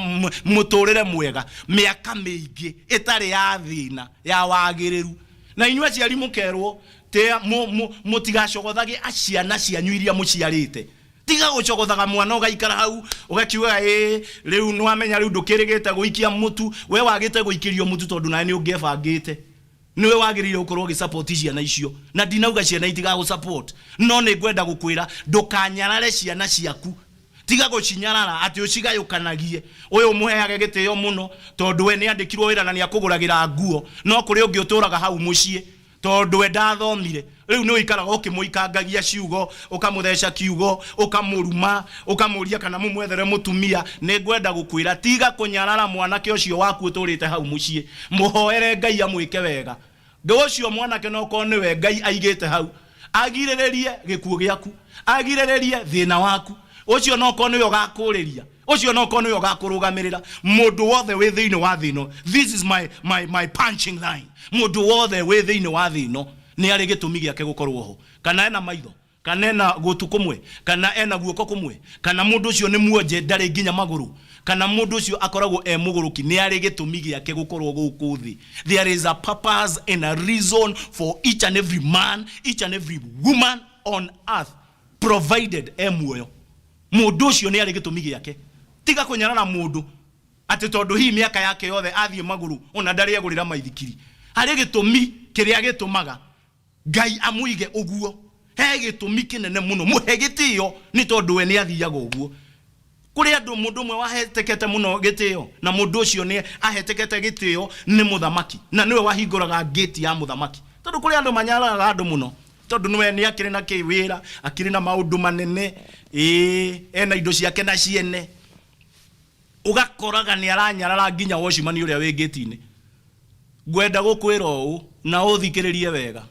mũtũrĩre mwega mĩaka mĩingĩ ĩtarĩ ya thĩna, ya wagĩrĩru. Na inyuĩ aciari mũkerwo tĩa, mũtigacogothage ciana cianyu iria mũciarĩte. Tiga gũcogothaga mwana ũgaikara hau ũgakiugaga ĩĩ rĩu nĩwamenya rĩu ndũkĩrĩgĩte gũikia mũtu, we wagĩte gũikĩrio mũtu tondũ nawe nĩ ũngĩebangĩte. Nĩwe wagĩrĩire gũkorwo ũgĩ support ciana icio, na ndinauga ciana itigagũ support, no nĩ ngwenda gũkwĩra ndũkanyarare ciana ciaku. Tiga gũcinyarara atĩ ũcigayũkanagie, ũyũ ũmũheage gĩtĩo mũno tondũ we nĩ andĩkirwo wĩra na nĩ akũgũragĩra nguo, no kũrĩ ũngĩ ũtũraga hau mũciĩ tondũ we ndathomire. Rĩu nĩ ũikaraga ũkĩmũikangagia ciugo, ũkamũtheca kiugo, ũkamũruma, ũkamũria kana mũmwethere mũtumia. Nĩ ngwenda gũkwĩra tiga kũnyarara mwanake ũcio waku ũtũrĩte hau mũciĩ, mũhoere Ngai amwĩke wega. Ũcio mwanake no korwo nĩwe Ngai aigĩte hau, agirĩrĩrie gĩkuũ gĩaku, agirĩrĩrie thĩna waku, ũcio no korwo nĩwe ũgakũrĩria, ũcio no korwo nĩwe ũgakũrũgamĩrĩra. Mũndũ wothe wĩ thĩinĩ wa thĩ ĩno, this is my punching line, mũndũ wothe wĩ thĩinĩ wa thĩ ĩno Nĩ arĩ gĩtũmi gĩake gũkorwo ho. Kana ena maitho, kana ena gũtũ kũmwe, kana ena guoko kũmwe, kana mũndũ ũcio nĩ muonje ndarĩ nginya magũrũ, kana mũndũ ũcio akoragwo e mũgũrũki, nĩ arĩ gĩtũmi gĩake gũkorwo gũkũ thĩ. There is a purpose and a reason for each and every man, each and every woman on earth, provided e muoyo. Mũndũ ũcio nĩ arĩ gĩtũmi gĩake. Tiga kũnyarara mũndũ atĩ tondũ hihi mĩaka yake yothe athiĩ magũrũ ona ndarĩ egũrĩra maithikiri. Harĩ gĩtũmi kĩrĩa gĩtũmaga Ngai amũige ũguo. He gĩtũmi kĩnene mũno. Mũhe gĩtĩo nĩ tondũ we nĩ athiaga ũguo. Kũrĩ andũ mũndũ ũmwe wahetekete mũno gĩtĩo, na mũndũ ũcio nĩ ahetekete gĩtĩo nĩ mũthamaki, na nĩwe wahingũraga ngĩti ya mũthamaki. Tondũ kũrĩ andũ manyararaga andũ mũno, tondũ nĩwe nĩ akĩrĩ na kĩwĩra, akĩrĩ na maũndũ manene, ĩĩ, ena indo ciake na ciene. Ũgakoraga nĩ aranyarara nginya watchman ũrĩa wĩ ngĩti-inĩ. Ngwenda gũkwĩra ũũ na ũthikĩrĩrie wega,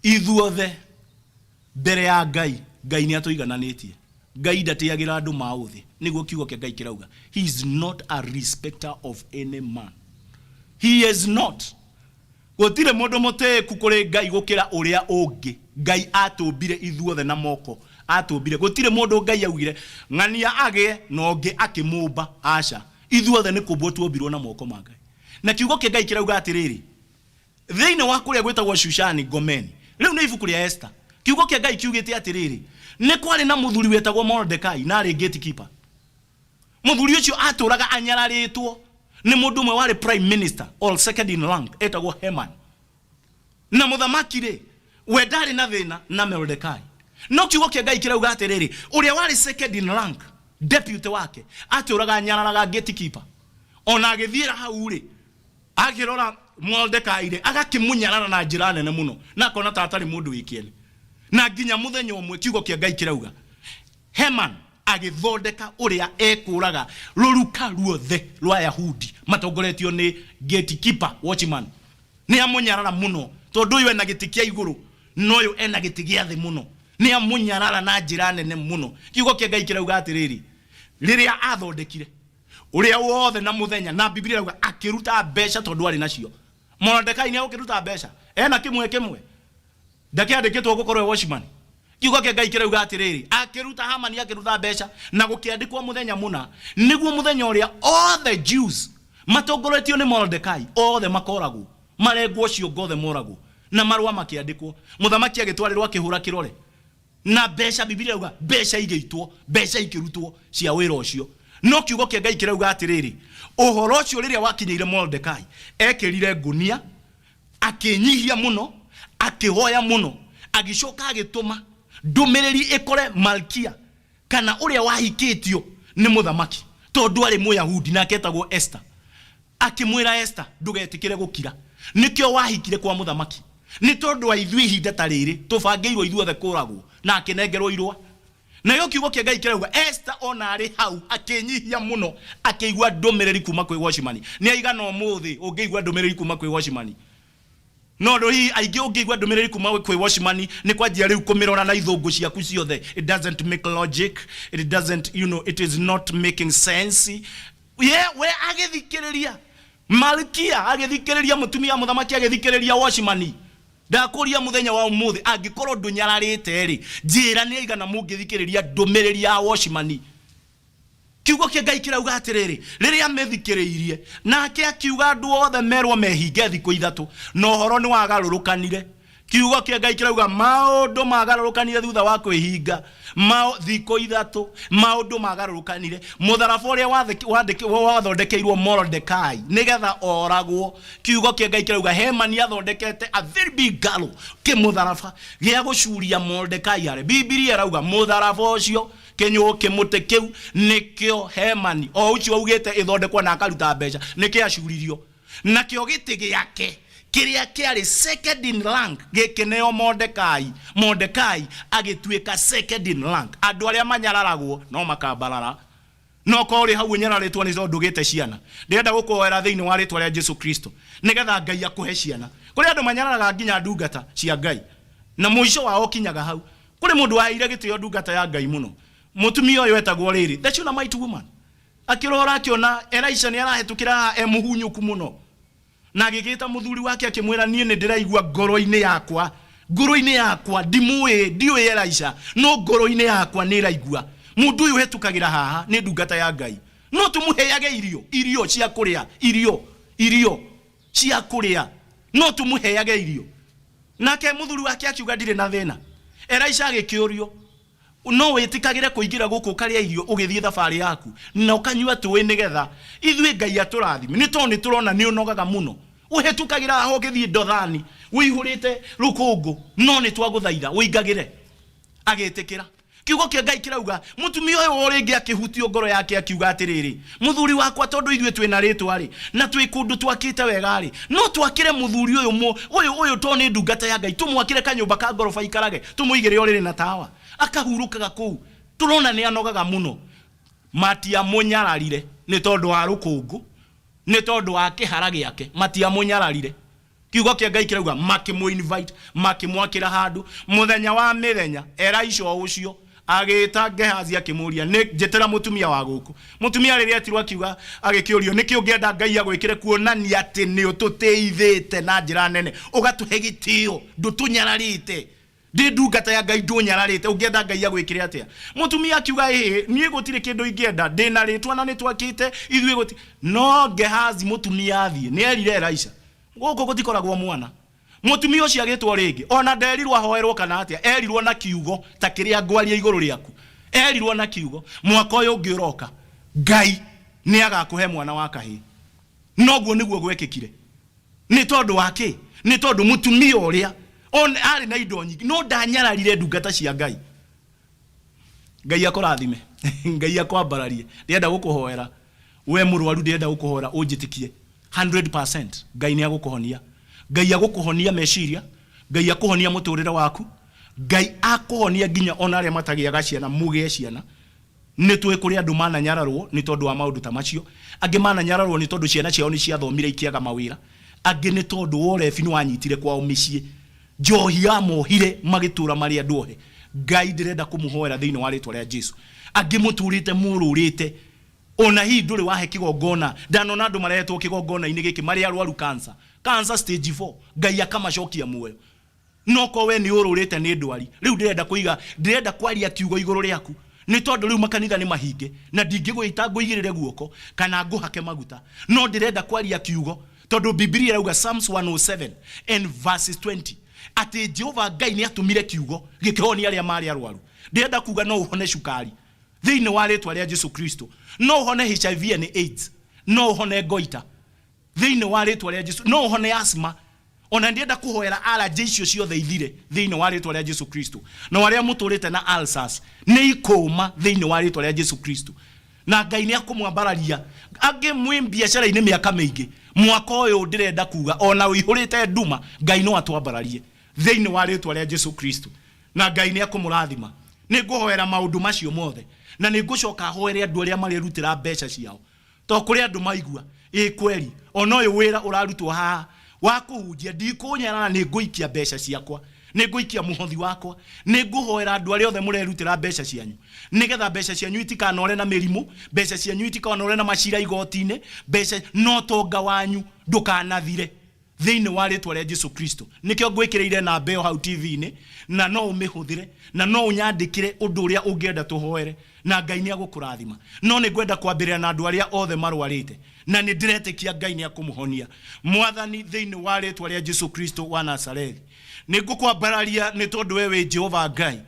ithuothe mbere ya Ngai, Ngai nĩ atũigananĩtie. Ngai ndatĩagĩra andũ ma ũthĩ, nĩguo kiugo kĩa Ngai kĩrauga. He is not a respecter of any man. He is not. Gũtirĩ mũndũ mũtĩĩku kũrĩ Ngai gũkĩra ũrĩa ũngĩ. Ngai atũmbire ithuothe na moko. Atũmbire. Gũtirĩ mũndũ Ngai augire, ng'ania agĩe na ũngĩ akĩmũmba. Aca. Ithuothe nĩ kũmbwo tuombirwo na moko ma Ngai. Na kiugo kĩa Ngai kĩrauga atĩrĩrĩ, thĩinĩ wa kũrĩa gwĩtagwo Shushani Ngomeni, rĩu nĩ ibuku rĩa Esther, kiugo kĩa Ngai kiugĩte atĩrĩrĩ, nĩ kwarĩ na mũthuri wetagwo Mordecai na arĩ gatekeeper. Mũthuri ũcio atũraga anyararĩtwo nĩ mũndũ ũmwe warĩ prime minister or second in rank etagwo Haman. Na mũthamaki rĩ, we ndarĩ na thĩna na Mordecai. No kiugo kĩa Ngai kĩrauga atĩrĩrĩ, ũrĩa warĩ second in rank, deputy wake, atũraga anyararaga gatekeeper. Ona agĩthiĩra hau rĩ, akĩrora Mordecai rĩ, agakĩmũnyarara na njĩra nene mũno, na akona ta atarĩ mũndũ wĩ kĩene. Na nginya mũthenya ũmwe kiugo kĩa Ngai kĩrauga, Haman agĩthondeka ũrĩa ekũraga rũruka ruothe rwa Ayahudi matongoretio nĩ gatekeeper, watchman. Nĩ amũnyarara mũno tondũ ũyũ ena gĩtĩ kĩa igũrũ na ũyũ ena gĩtĩ gĩa thĩ mũno. Nĩ amũnyarara na njĩra nene mũno. Kiugo kĩa Ngai kĩrauga atĩrĩrĩ, rĩrĩa athondekire ũrĩa wothe na mũthenya, na Biblia ĩrauga akĩruta mbeca tondũ arĩ nacio. Mordecai nĩ egũkĩruta mbeca ena kĩmwe kĩmwe, ndakĩandĩkĩtwo gũkorwo e watchman. Kiugo kĩa Ngai kĩrauga atĩrĩrĩ, akĩruta Hamani akĩruta mbeca na gũkĩandĩkwo mũthenya mũna, nĩguo mũthenya ũrĩa othe Jews matongoretio nĩ Mordecai othe makoragwo, marengwo ciongo othe moragwo, na marũa makĩandĩkwo. Mũthamaki agĩtwarĩrwo akĩhũra kĩrore na mbeca, Biblia ĩrauga mbeca igĩitwo, mbeca ikĩrutwo cia wĩra ũcio. No kiugo kĩa Ngai kĩrauga atĩrĩrĩ, ũhoro ũcio rĩrĩa wakinyĩire Mordecai, ekĩrire ngũnia, akĩnyihia mũno, akĩhoya mũno, agĩcoka agĩtũma ndũmĩrĩri ĩkore Malkia, kana ũrĩa wahikĩtio nĩ mũthamaki, tondũ arĩ Mũyahudi, nake etagwo Esther. Akĩmwĩra, Esther, ndũgetĩkĩre gũkira. Nĩkĩo wahikire kwa mũthamaki. Nĩ tondũ wa ithuĩ ihinda ta rĩrĩ, tũbangĩirwo ithuothe kũragwo. Na akĩnengerwo irũa. Nakĩo kiugo kĩa Ngai kĩrauga, Esther ona arĩ hau akĩnyihia mũno, akĩigua ndũmĩrĩri kuma kwĩ watchman. Nĩ aigana ũmũthĩ ũngĩigua ndũmĩrĩri kuma kwĩ watchman? No ũndũ hihi aingĩ ũngĩigua ndũmĩrĩri kuma kwĩ watchman nĩ kwanjia rĩu kũmĩrora na ithũngũ ciaku ciothe. It doesn't make logic, it doesn't, you know, it is not making sense. Ye, we agĩthikĩrĩria Malkia, agĩthikĩrĩria mũtumia wa mũthamaki, agĩthikĩrĩria watchman. Ndakũria mũthenya wa ũmũthĩ, angĩkorwo ndũnyararĩte rĩ, njĩra nĩ aigana mũngĩthikĩrĩria ndũmĩrĩri ya watchman. Kiugo kĩa Ngai kĩrauga atĩrĩrĩ, rĩrĩa amĩthikĩrĩirie, nake akiuga andũ othe merwo mehinge thikũ ithatũ, na ũhoro nĩ wagarũrũkanire. Kiugo kĩa Ngai kĩrauga maũndũ magarũrũkanire thutha wa kwĩhinga thikũ ithatũ, maũndũ magarũrũkanire. Mũtharaba ũrĩa wathondekeirwo Mordecai nĩgetha oragwo, kiugo kĩa Ngai kĩrauga Hemani athondekete a very big gallows, kĩmũtharaba gĩa gũcuria Mordecai are. Bibilia ĩrauga mũtharaba ũcio, kĩnyũũ kĩmũtĩ kĩu nĩkĩo Hemani o ũcio augĩte ĩthondekwo na akaruta mbeca, nĩkĩo acuririo. Nakĩo gĩtĩ gĩake kĩrĩa kĩarĩ second in rank gĩkĩneo Mordekai. Mordekai agĩtuĩka second in rank. Andũ arĩa manyararagwo no makambarara. No korwo ũrĩ hau ũnyararĩtwo nĩ tondũ ndũgĩte ciana, ndĩrenda gũkũhoera thĩinĩ wa rĩtwa rĩa Jesu Kristo nĩgetha Ngai akũhe ciana. Kũrĩ andũ manyararaga nginya ndungata cia Ngai na mũico wao ũkinyaga hau. Kũrĩ mũndũ waheire gĩtĩo ndungata ya Ngai mũno. Mũtumia ũyũ etagwo rĩrĩ, the Shunammite woman. Akĩrora akĩona Elisha nĩ arahĩtũkĩra haha e mũhunyũku mũno. Na agĩgĩta mũthuri wake akĩmwĩra, niĩ nĩ ndĩraigua ngoro-inĩ yakwa, ngoro-inĩ yakwa ndimũĩ, ndiũĩ Elisha, no ngoro-inĩ yakwa nĩ ĩraigua mũndũ ũyũ ũhetũkagĩra haha nĩ ndungata ya Ngai. No tũmũheage irio, irio cia kũrĩa, irio, irio cia kũrĩa, no tũmũheage irio. Nake mũthuri wake akiuga, ndirĩ na thĩna. Elisha agĩkĩũrio, no wĩtĩkagĩre kũingĩra gũkũ ũkarĩa irio ũgĩthiĩ thabarĩ yaku na ũkanyua tũĩ nĩgetha ithuĩ Ngai atũrathime, nĩ tondũ nĩ tũrona nĩ ũnogaga mũno, ũhetũkagĩra haha ũgĩthiĩ Dothani ũihũrĩte rũkũngũ, no nĩ twagũthaitha ũingagĩre. Agĩtĩkĩra. Kiugo kĩa Ngai kĩrauga mũtumia ũyũ o rĩngĩ akĩhutio ngoro yake akiuga atĩrĩrĩ, mũthuri wakwa, tondũ ithuĩ twĩna rĩtwa-rĩ, na twĩ kũndũ twakĩte wega-rĩ, no twakĩre mũthuri ũyũ ũyũ ũyũ tondũ nĩ ndungata ya Ngai, tũmwakĩre kanyũmba ka ngoroba aikarage, tũmũigĩre ũrĩrĩ na tawa, akahurũkaga kũu. Tũrona nĩ anogaga mũno. Matiamũnyararire nĩ tondũ wa rũkũngũ, nĩ tondũ wa kĩhara gĩake, matiamũnyararire. Kiugo kĩa Ngai kĩrauga makĩmũ invite, makĩmwakĩra handũ. Mũthenya wa mĩthenya Elisha o ũcio agĩĩta Gehazi akĩmũria, nĩ njĩtĩra mũtumia wa gũkũ. Mũtumia rĩrĩa etirwo akiuga, agĩkĩũrio, nĩkĩ ũngĩenda Ngai agwĩkĩre kuonania atĩ nĩ ũtũtĩithĩte na njĩra nene, ũgatũhe gĩtĩo, ndũtũnyararĩte. Ndĩ ndungata ya Ngai, ndũnyararĩte, ũngĩenda Ngai agwĩkĩre atĩa? Mũtumia akiuga, ĩhĩ, niĩ gũtirĩ kĩndũ ingĩenda, ndĩ na rĩtwa na nĩtwakĩte, ithuĩ gũti. No Gehazi mũtumia athiĩ, nĩerire Elisha, gũkũ gũtikoragwo mwana. Mũtumia ũcio agĩtwo rĩngĩ, ona nderirwo ahoerwo kana atĩa, erirwo na kiugo ta kĩrĩa ngwaria igũrũ rĩaku. Erirwo na kiugo, mwaka ũyũ ũngĩ ũroka, Ngai nĩagakũhe mwana wa kahĩĩ. Noguo nĩguo gwekĩkire. Nĩ tondũ wa kĩ? Nĩ tondũ mũtumia ũrĩa arĩ na indo nyingĩ, no ndanyararire ndungata cia Ngai. Ngai akũrathime, Ngai akwambararie. Ndĩrenda gũkũhoera we mũrwaru, ndĩrenda gũkũhoera ũnjĩtĩkie 100%. Ngai nĩ agũkũhonia. Ngai agũkũhonia meciria, Ngai akũhonia mũtũrĩre waku, Ngai akũhonia nginya ona arĩa matagĩaga ciana mũgĩe ciana. Nĩ tũĩ kũrĩ andũ mananyararwo nĩ tondũ wa maũndũ ta macio. Angĩ mananyararwo nĩ tondũ ciana ciao nĩ ciathomire ikĩaga mawĩra. Angĩ nĩ tondũ wa ũrebi nĩ wanyitire kwao mĩciĩ. Njohi yamohire magĩtũra marĩ andũ ohe. Ngai ndĩrenda kũmũhoera thĩinĩ wa rĩtwa rĩa Jesu. Angĩ mũtũrĩte mũrũrĩte ona hihi ndũrĩ wahe kĩgongona. Ndanona andũ marehetwo kĩgongona-inĩ gĩkĩ marĩ arwaru cancer. Cancer stage 4. Ngai akamacokia muoyo. No ko we nĩ ũrũrĩte nĩ ndwari. Rĩu ndĩrenda kũiga, ndĩrenda kwaria kiugo igũrũ rĩaku. Nĩ tondũ rĩu makanitha nĩ mahinge, na ndingĩgwĩta ngũigĩrĩre guoko, kana ngũhake maguta. No ndĩrenda kwaria kiugo, tondũ Bibilia ĩrauga Psalms 107 and verses 20, atĩ Jehova Ngai nĩ atũmire kiugo gĩkĩhonia arĩa marĩ arwaru. Ndĩrenda kuga no ũhone cukari, thĩinĩ wa rĩtwa rĩa Jesu Kristo. No ũhone HIV and AIDS. No ũhone goita, thĩinĩ wa rĩtwa rĩa Jesu. No ũhone asthma. Ona ndienda kũhoera allergy icio ciothe ithire thĩinĩ wa rĩtwa rĩa Jesu Kristo. Na arĩa mũtũrĩte na ulcers nĩ ikũma thĩinĩ wa rĩtwa rĩa Jesu Kristo. Na Ngai nĩ akũmwambararia. Angĩ mwĩ biacara-inĩ mĩaka mĩingĩ, mwaka ũyũ ndĩrenda kuga ona ũihũrĩte nduma, Ngai no atwambararie thĩinĩ wa rĩtwa rĩa Jesu Kristo. Na Ngai nĩ akũmũrathima. Nĩ ngũhoera maũndũ macio mothe, na nĩ ngũcoka hoere andũ arĩa marerutĩra mbeca ciao. To kũrĩ andũ maigua, ĩ kweri, ona ũyũ wĩra ũrarutwo haha wa kũhunjia, ndikũnyarara, nĩ ngũikia mbeca ciakwa, nĩ ngũikia mũhothi wakwa, nĩ ngũhoera andũ arĩa othe mũrerutĩra mbeca cianyu, nĩgetha mbeca cianyu itikanore na mĩrimũ, mbeca cianyu itikanore na macira igoti-inĩ, mbeca, no ũtonga wanyu ndũkanathire. Thĩinĩ wa rĩtwa rĩa Jesu Kristo. Nĩkĩo ngwĩkĩrĩire namba ĩyo hau TV-inĩ, na no ũmĩhũthĩre, na no ũnyandĩkĩre ũndũ ũrĩa ũngĩenda tũhoere, na Ngai nĩ agũkũrathima. No nĩ ngwenda kwambĩrĩra na andũ arĩa othe marwarĩte, na nĩ ndĩretĩkia Ngai nĩ akũmũhonia. Mwathani, thĩinĩ wa rĩtwa rĩa Jesu Kristo wa Nazarethi, nĩ ngũkwambararia nĩ tondũ we wĩ Jehova Ngai.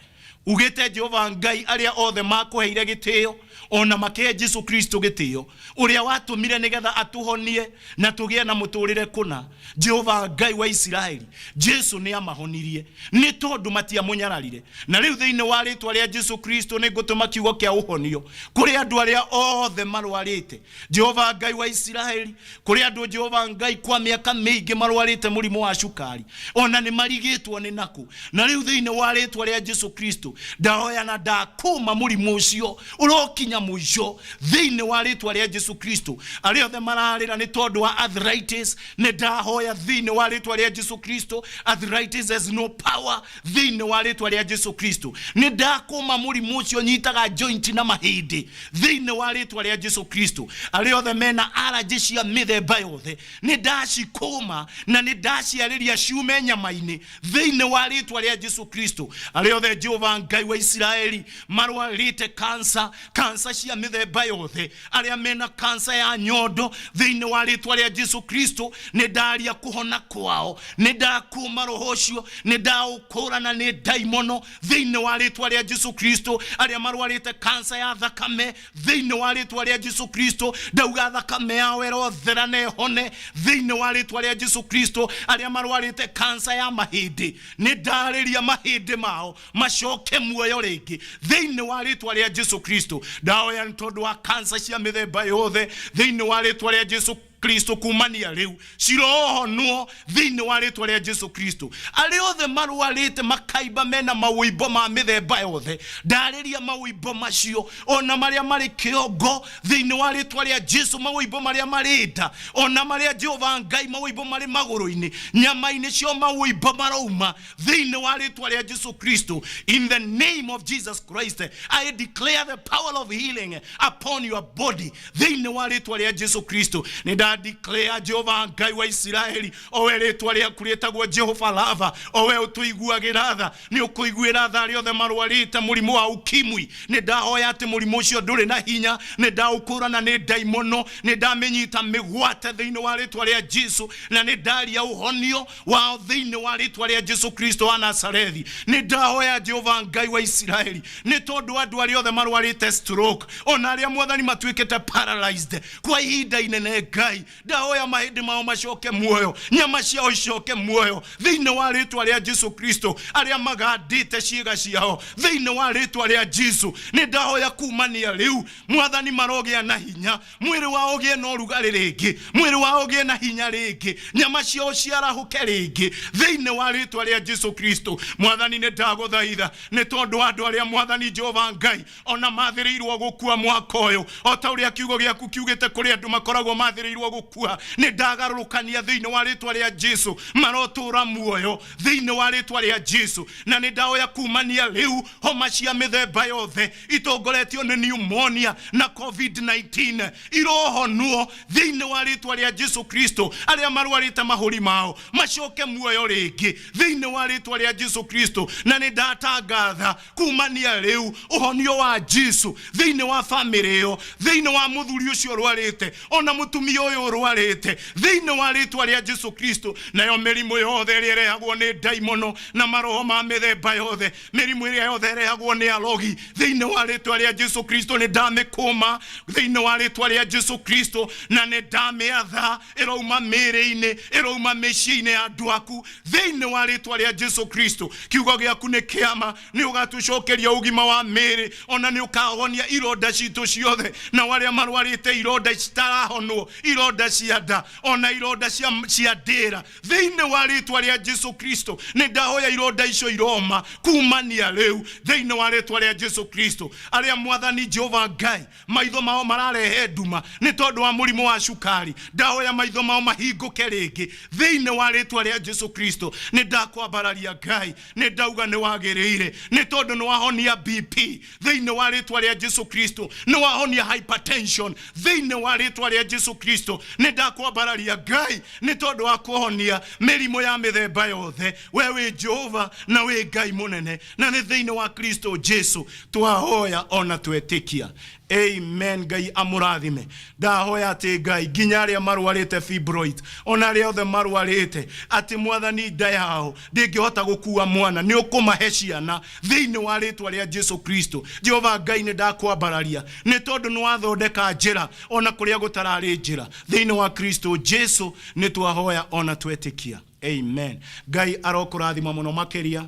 Ugĩte Jehova Ngai arĩa othe makũheire gĩtĩo, ona makĩhe Jesu Kristo gĩtĩo, ũrĩa watũmire nĩgetha atũhonie na tũgĩe na mũtũrĩre kũna. Jehova Ngai wa Isiraeli, Jesu nĩ amahonirie nĩ tondũ matiamũnyararire. Na rĩu thĩinĩ wa rĩtwa rĩa Jesu Kristo nĩ ngũtũma kiugo kĩa ũhonio kũrĩ andũ arĩa othe marwarĩte. Jehova Ngai wa Isiraeli, kũrĩ andũ Jehova Ngai kwa mĩaka mĩingĩ marwarĩte mũrimũ wa cukari, ona nĩ marigĩtwo nĩ nakũ. Na rĩu thĩinĩ wa rĩtwa rĩa Jesu Kristo, Ndahoya na ndakũma mũrimũ ũcio ũrokinya mũico thĩinĩ wa rĩtwa rĩa Jesu Kristo. Arĩa othe mararĩra nĩ tondũ wa arthritis, nĩ ndahoya thĩinĩ wa rĩtwa rĩa Jesu Kristo, arthritis has no power thĩinĩ wa rĩtwa rĩa Jesu Kristo. Nĩ ndakũma mũrimũ ũcio nyitaga joint na mahĩndĩ thĩinĩ wa rĩtwa rĩa Jesu Kristo. Arĩa othe mena allergy cia mĩthemba yothe, nĩ ndacikũma na nĩ ndaciarĩria ciume nyama-inĩ thĩinĩ wa rĩtwa rĩa Jesu Kristo. Arĩa othe Jehova Ngai wa Isiraeli marwarĩte kansa, kansa cia mĩthemba yothe, arĩa mena kansa ya nyondo, thĩinĩ wa rĩtwa rĩa Jesu Kristo nĩ ndaria kũhona kwao, nĩ ndakũma roho ũcio, nĩ ndaũkũrana nĩ ndaimono thĩinĩ wa rĩtwa rĩa Jesu Kristo. Arĩa marwarĩte kansa ya thakame, thĩinĩ wa rĩtwa rĩa Jesu Kristo ndauga thakame yao ĩrothera na ĩhone thĩinĩ wa rĩtwa rĩa Jesu Kristo. Arĩa marwarĩte kansa ya mahĩndĩ, nĩ ndarĩria mahĩndĩ mao macoke muoyo rĩngĩ thĩinĩ wa rĩtwa rĩa Jesu Kristo. Ndahoya nĩ tondũ wa kansa cia mĩthemba yothe thĩinĩ wa rĩtwa rĩa Jesu Kristo, kumania rĩu cirohonwo thĩinĩ wa rĩtwa rĩa Jesu Kristo. Arĩa othe marwarĩte makaimba mena mawĩimbo ma mĩthemba yothe, ndarĩria mawĩimbo macio ona marĩa marĩ kĩongo thĩinĩ wa rĩtwa rĩa Jesu, mawĩimbo marĩa marĩ nda ona marĩa Jehova Ngai, mawĩimbo marĩ magũrũ-inĩ, nyama-inĩ cio mawĩimbo marauma thĩinĩ wa rĩtwa rĩa Jesu Kristo. In the name of Jesus Christ, I declare the power of healing upon your body thĩinĩ wa rĩtwa rĩa Jesu Kristo. Nĩ nda declare Jehova Ngai wa Isiraeli, owe rĩtwa rĩaku rĩtagwo Jehova Lava, owe ũtũiguagĩra tha, nĩ ũkũiguĩra tha arĩa othe marwarĩte mũrimũ wa ukimwi. Nĩ ndahoya atĩ mũrimũ ũcio ndũrĩ na hinya, nĩ ndaũkũrana nĩ ndaimono, nĩ ndamĩnyita mĩgwate thĩinĩ wa rĩtwa rĩa Jesu, na nĩ ndaria ũhonio wao thĩinĩ wa rĩtwa rĩa Jesu Kristo wa Nazarethi. Nĩ ndahoya Jehova Ngai wa Isiraeli nĩ tondũ andũ arĩa othe marwarĩte stroke, ona arĩa Mwathani matuĩkĩte paralyzed kwa ihinda inene, Ngai ndahoya mahĩndĩ mao macoke muoyo, nyama ciao icoke muoyo thĩinĩ wa rĩtwa rĩa Jesu Kristo. Arĩa magandĩte ciĩga ciao thĩinĩ wa rĩtwa rĩa Jesu, nĩ ndahoya kumania rĩu Mwathani marogĩa na hinya, mwĩrĩ wao ũgĩe na ũrugarĩ rĩngĩ, mwĩrĩ wao ũgĩe na hinya rĩngĩ, nyama ciao ciarahũke rĩngĩ thĩinĩ wa rĩtwa rĩa Jesu Kristo. Mwathani nĩ ndagũthaitha nĩ tondũ wa andũ arĩa Mwathani Jehova Ngai ona mathĩrĩirwo gũkua mwaka ũyũ, o ta ũrĩa kiugo gĩaku kiugĩte kũrĩ andũ makoragwo mathĩrĩirwo gũkua, nĩ ndagarũrũkania thĩinĩ wa rĩtwa rĩa Jesu, marotũra muoyo thĩinĩ wa rĩtwa rĩa Jesu. Na nĩ ndahoya kumania rĩu homa cia mĩthemba yothe itongoretio nĩ pneumonia na COVID-19 irohonwo thĩinĩ wa rĩtwa rĩa Jesu Kristo. Arĩa marwarĩte mahũri mao macoke muoyo rĩngĩ thĩinĩ wa rĩtwa rĩa Jesu Kristo. Na nĩ ndatangatha kumania rĩu ũhonio wa Jesu thĩinĩ wa famĩlĩ ĩyo, thĩinĩ wa mũthuri ũcio ũrwarĩte ona mũtumia ũyũ ũrwarĩte thĩinĩ wa rĩtwa rĩa Jesu Kristo. Nayo mĩrimũ yothe ĩrĩa ĩrehagwo nĩ ndaimono na maroho ma mĩthemba yothe, mĩrimũ ĩrĩa yothe ĩrehagwo nĩ arogi, thĩinĩ wa rĩtwa rĩa Jesu Kristo nĩ ndamĩkũma thĩinĩ wa rĩtwa rĩa Jesu Kristo, na nĩ ndamĩatha ĩrouma mĩĩrĩ-inĩ, ĩrouma mĩciĩ-inĩ ya andũ aku thĩinĩ wa rĩtwa rĩa Jesu Kristo. Kiugo gĩaku nĩ kĩama, nĩ ũgatũcokeria ũgima wa mĩĩrĩ, ona nĩ ũkahonia ironda citũ ciothe, na arĩa marwarĩte ironda citarahonwo, ironda cia nda ona ironda cia ndĩra, thĩinĩ wa rĩtwa rĩa Jesu Kristo nĩ ndahoya ironda icio iroma kumania rĩu thĩinĩ wa rĩtwa rĩa Jesu Kristo. Arĩa Mwathani Jehova Ngai maitho mao mararehe nduma nĩ tondũ wa mũrimũ wa cukari, ndahoya maitho mao mahingũke rĩngĩ thĩinĩ wa rĩtwa rĩa Jesu Kristo. Nĩ ndakwambararia Ngai, nĩ ndauga nĩ wagĩrĩire nĩ tondũ nĩ wahonia BP thĩinĩ wa rĩtwa rĩa Jesu Kristo, nĩ wahonia hypertension thĩinĩ wa rĩtwa rĩa Jesu Kristo. Nĩ ndakwambararia Ngai nĩ tondũ wa kũhonia mĩrimũ ya mĩthemba yothe. We wĩ Jehova na wĩ Ngai mũnene, na nĩ thĩinĩ wa Kristo Jesu twahoya ona twetĩkia. Amen. Ngai amũrathime. Ndahoya atĩ Ngai nginya arĩa marwarĩte fibroid ona arĩa othe marwarĩte atĩ Mwathani nda yao ndĩngĩhota gũkua mwana, nĩ ũkũmahe ciana thĩinĩ wa rĩtwa rĩa Jesu Kristo. Jehova Ngai nĩ ndakwambararia nĩ tondũ nĩ wathondeka njĩra ona kũrĩa gũtararĩ njĩra. Thĩinĩ wa Kristo Jesu nĩ twahoya ona twetĩkia. Amen. Ngai arokũrathima mũno makĩria.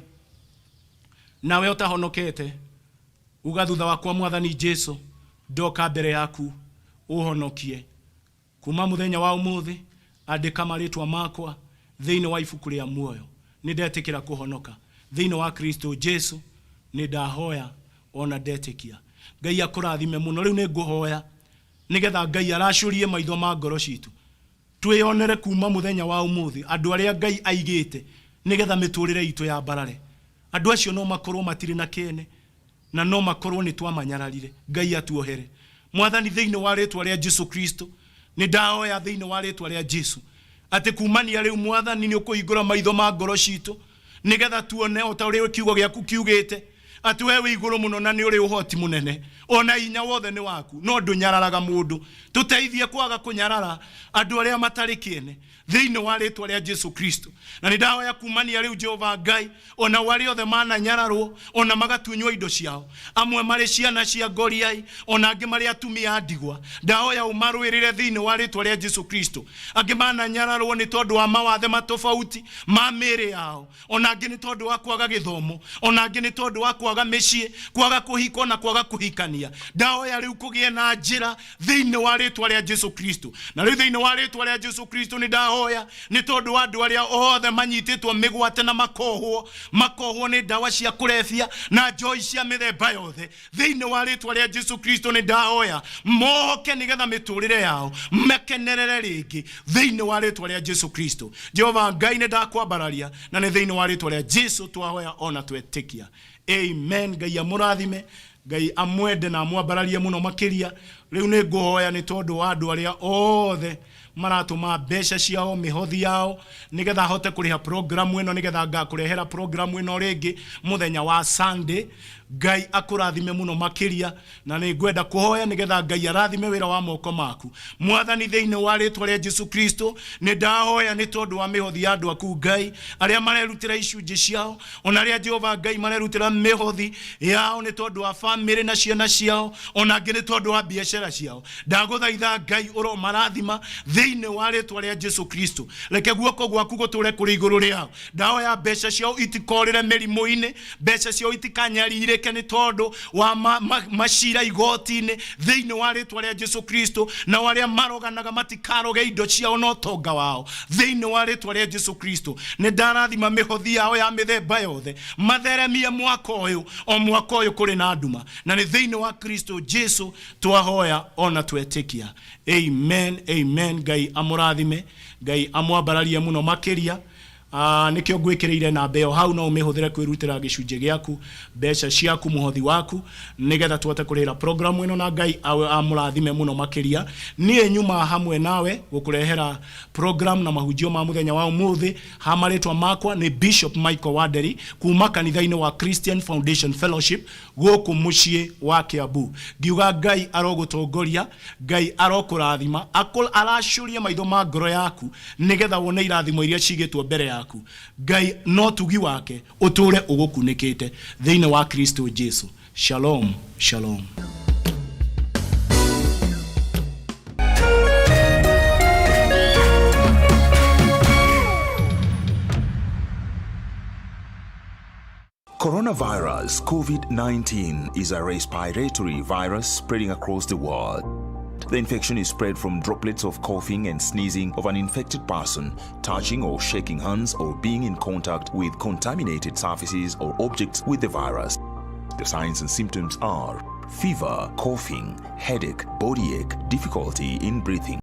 Nawe ũtahonokete, uga thutha wakwa, Mwathani Jesu, ndoka mbere yaku ũhonokie. Kuma mũthenya wa ũmũthĩ andĩka marĩtwa makwa thĩinĩ wa ibuku rĩa muoyo. Nĩ ndetĩkĩra kũhonoka thĩinĩ wa Kristo Jesu. Nĩ ndahoya ona ndetĩkia. Ngai akũrathime mũno. Rĩu nĩ ngũhoya nĩgetha Ngai aracũrie maitho ma ngoro citũ, twĩyonere kuma mũthenya wa ũmũthĩ andũ arĩa Ngai aigĩte nĩgetha mĩtũrĩre itũ yambarare. Andũ acio no makorwo matirĩ na kĩene na no makorwo nĩ twamanyararire. Ngai atuohere. Mwathani, thĩinĩ wa rĩtwa rĩa Jesu Kristo, nĩ ndahoya thĩinĩ wa rĩtwa rĩa Jesu atĩ kumania rĩu Mwathani nĩ ũkũhingũra maitho ma ngoro citũ nĩgetha tuone o ta ũrĩa kiugo gĩaku kiugĩte atĩ we wĩ igũrũ mũno na nĩ ũrĩ ũhoti mũnene, ona hinya wothe nĩ waku, no ndũnyararaga mũndũ. Tũteithie kwaga kũnyarara andũ arĩa matarĩ kĩene thĩinĩ wa rĩtwa rĩa Jesu Kristo. Na nĩ ndahoya kumania rĩu Jehova Ngai, ona arĩa othe mananyararwo ona magatunywo indo ciao, amwe marĩ ciana cia ngoriai, ona angĩ marĩ atumia a ndigwa, ndahoya ũmarũĩrĩre thĩinĩ wa rĩtwa rĩa Jesu Kristo. Angĩ mananyararwo nĩ tondũ wa mawathe matofauti ma mĩĩrĩ yao, ona angĩ nĩ tondũ wa kwaga gĩthomo, ona angĩ nĩ tondũ wa kwaga mĩciĩ, kwaga kũhika ona kwaga kũhikania. Ndahoya rĩu kũgĩe na njĩra thĩinĩ wa rĩtwa rĩa Jesu Kristo. Na rĩu thĩinĩ wa rĩtwa rĩa Jesu Kristo nĩ ndahoya nĩ tondũ wa andũ arĩa othe manyitĩtwo mĩgwate na makohwo nĩ ndawa cia kũrebia na njoi cia mĩthemba yothe. Thĩinĩ wa rĩtwa rĩa Jesu Kristo nĩ ndahoya mohoke nĩgetha mĩtũrĩre yao makenerere rĩngĩ thĩinĩ wa rĩtwa rĩa Jesu Kristo. Jehova Ngai, nĩ ndakwambararia na nĩ thĩinĩ wa rĩtwa rĩa Jesu twahoya ona twetĩkia. Amen. Ngai amũrathime, Ngai amwende na amwambararie mũno makĩria. Rĩu nĩ ngũhoya nĩ tondũ wa andũ arĩa othe maratũma mbeca ciao, mĩhothi yao, nĩgetha hote kũrĩha programu ĩno, nĩgetha ngakũrehera programu ĩno rĩngĩ mũthenya wa Sunday. Ngai akũrathime mũno makĩria, na nĩ ngwenda kũhoya nĩgetha Ngai arathime wĩra wa moko maku. Mwathani, thĩinĩ wa rĩtwa rĩa Jesu Kristo, nĩ ndahoya nĩ tondũ wa mĩhothi ya andũ aku Ngai, arĩa marerutĩra icunjĩ ciao, ona arĩa Jehova Ngai marerutĩra mĩhothi yao nĩ tondũ wa famĩlĩ na ciana ciao, ona angĩ nĩ tondũ wa biacara ciao. Ndagũthaitha Ngai ũromarathima thĩinĩ wa rĩtwa rĩa Jesu Kristo. Reke guoko gwaku gũtũre kũrĩ igũrũ rĩao. Ndahoya mbeca ciao itikorĩre mĩrimũ-inĩ, mbeca ciao itikanyarirĩke nĩ tondũ wa macira igoti-inĩ thĩinĩ wa rĩtwa rĩa Jesu Kristo. Nao arĩa maroganaga matikaroge indo ciao na ũtonga wao thĩinĩ wa rĩtwa rĩa Jesu Kristo. Nĩ ndarathima mĩhothi yao ya mĩthemba yothe, matheremie mwaka ũyũ, o mwaka ũyũ kũrĩ na nduma, na nĩ thĩinĩ wa Kristo Jesu twahoya ona twetĩkia. Amen, amen. Ngai amũrathime, Ngai amwambararie mũno makĩria. Nĩkĩo ngwĩkĩrĩire namba ĩyo hau, no ũmĩhũthĩre kwĩrutĩra gĩcunjĩ gĩaku, mbeca ciaku, mũhothi waku, nĩgetha tũhote kũrĩhĩra programu ĩno, na Ngai amũrathime mũno makĩria. Niĩ nyuma hamwe nawe gũkũrehera program na mahunjio ma mũthenya wa ũmũthĩ. Ha marĩtwa makwa nĩ Bishop Michael Wanderi kuma kanitha-inĩ wa Christian Foundation Fellowship gũkũ mũciĩ wa Kiambu. Ngiuga Ngai arogũtongoria, Ngai arokũrathima, aracũrie maitho ma ngoro yaku nĩgetha wone irathimo iria cigĩtwo mbere yaku. Ngai no tugi wake ũtũre ũgũkunĩkĩte thĩinĩ wa Kristo Jesu. Shalom, shalom. Coronavirus COVID-19 is a respiratory virus spreading across the world. The infection is spread from droplets of coughing and sneezing of an infected person, touching or shaking hands, or being in contact with contaminated surfaces or objects with the virus. The signs and symptoms are fever, coughing, headache, body ache, difficulty in breathing.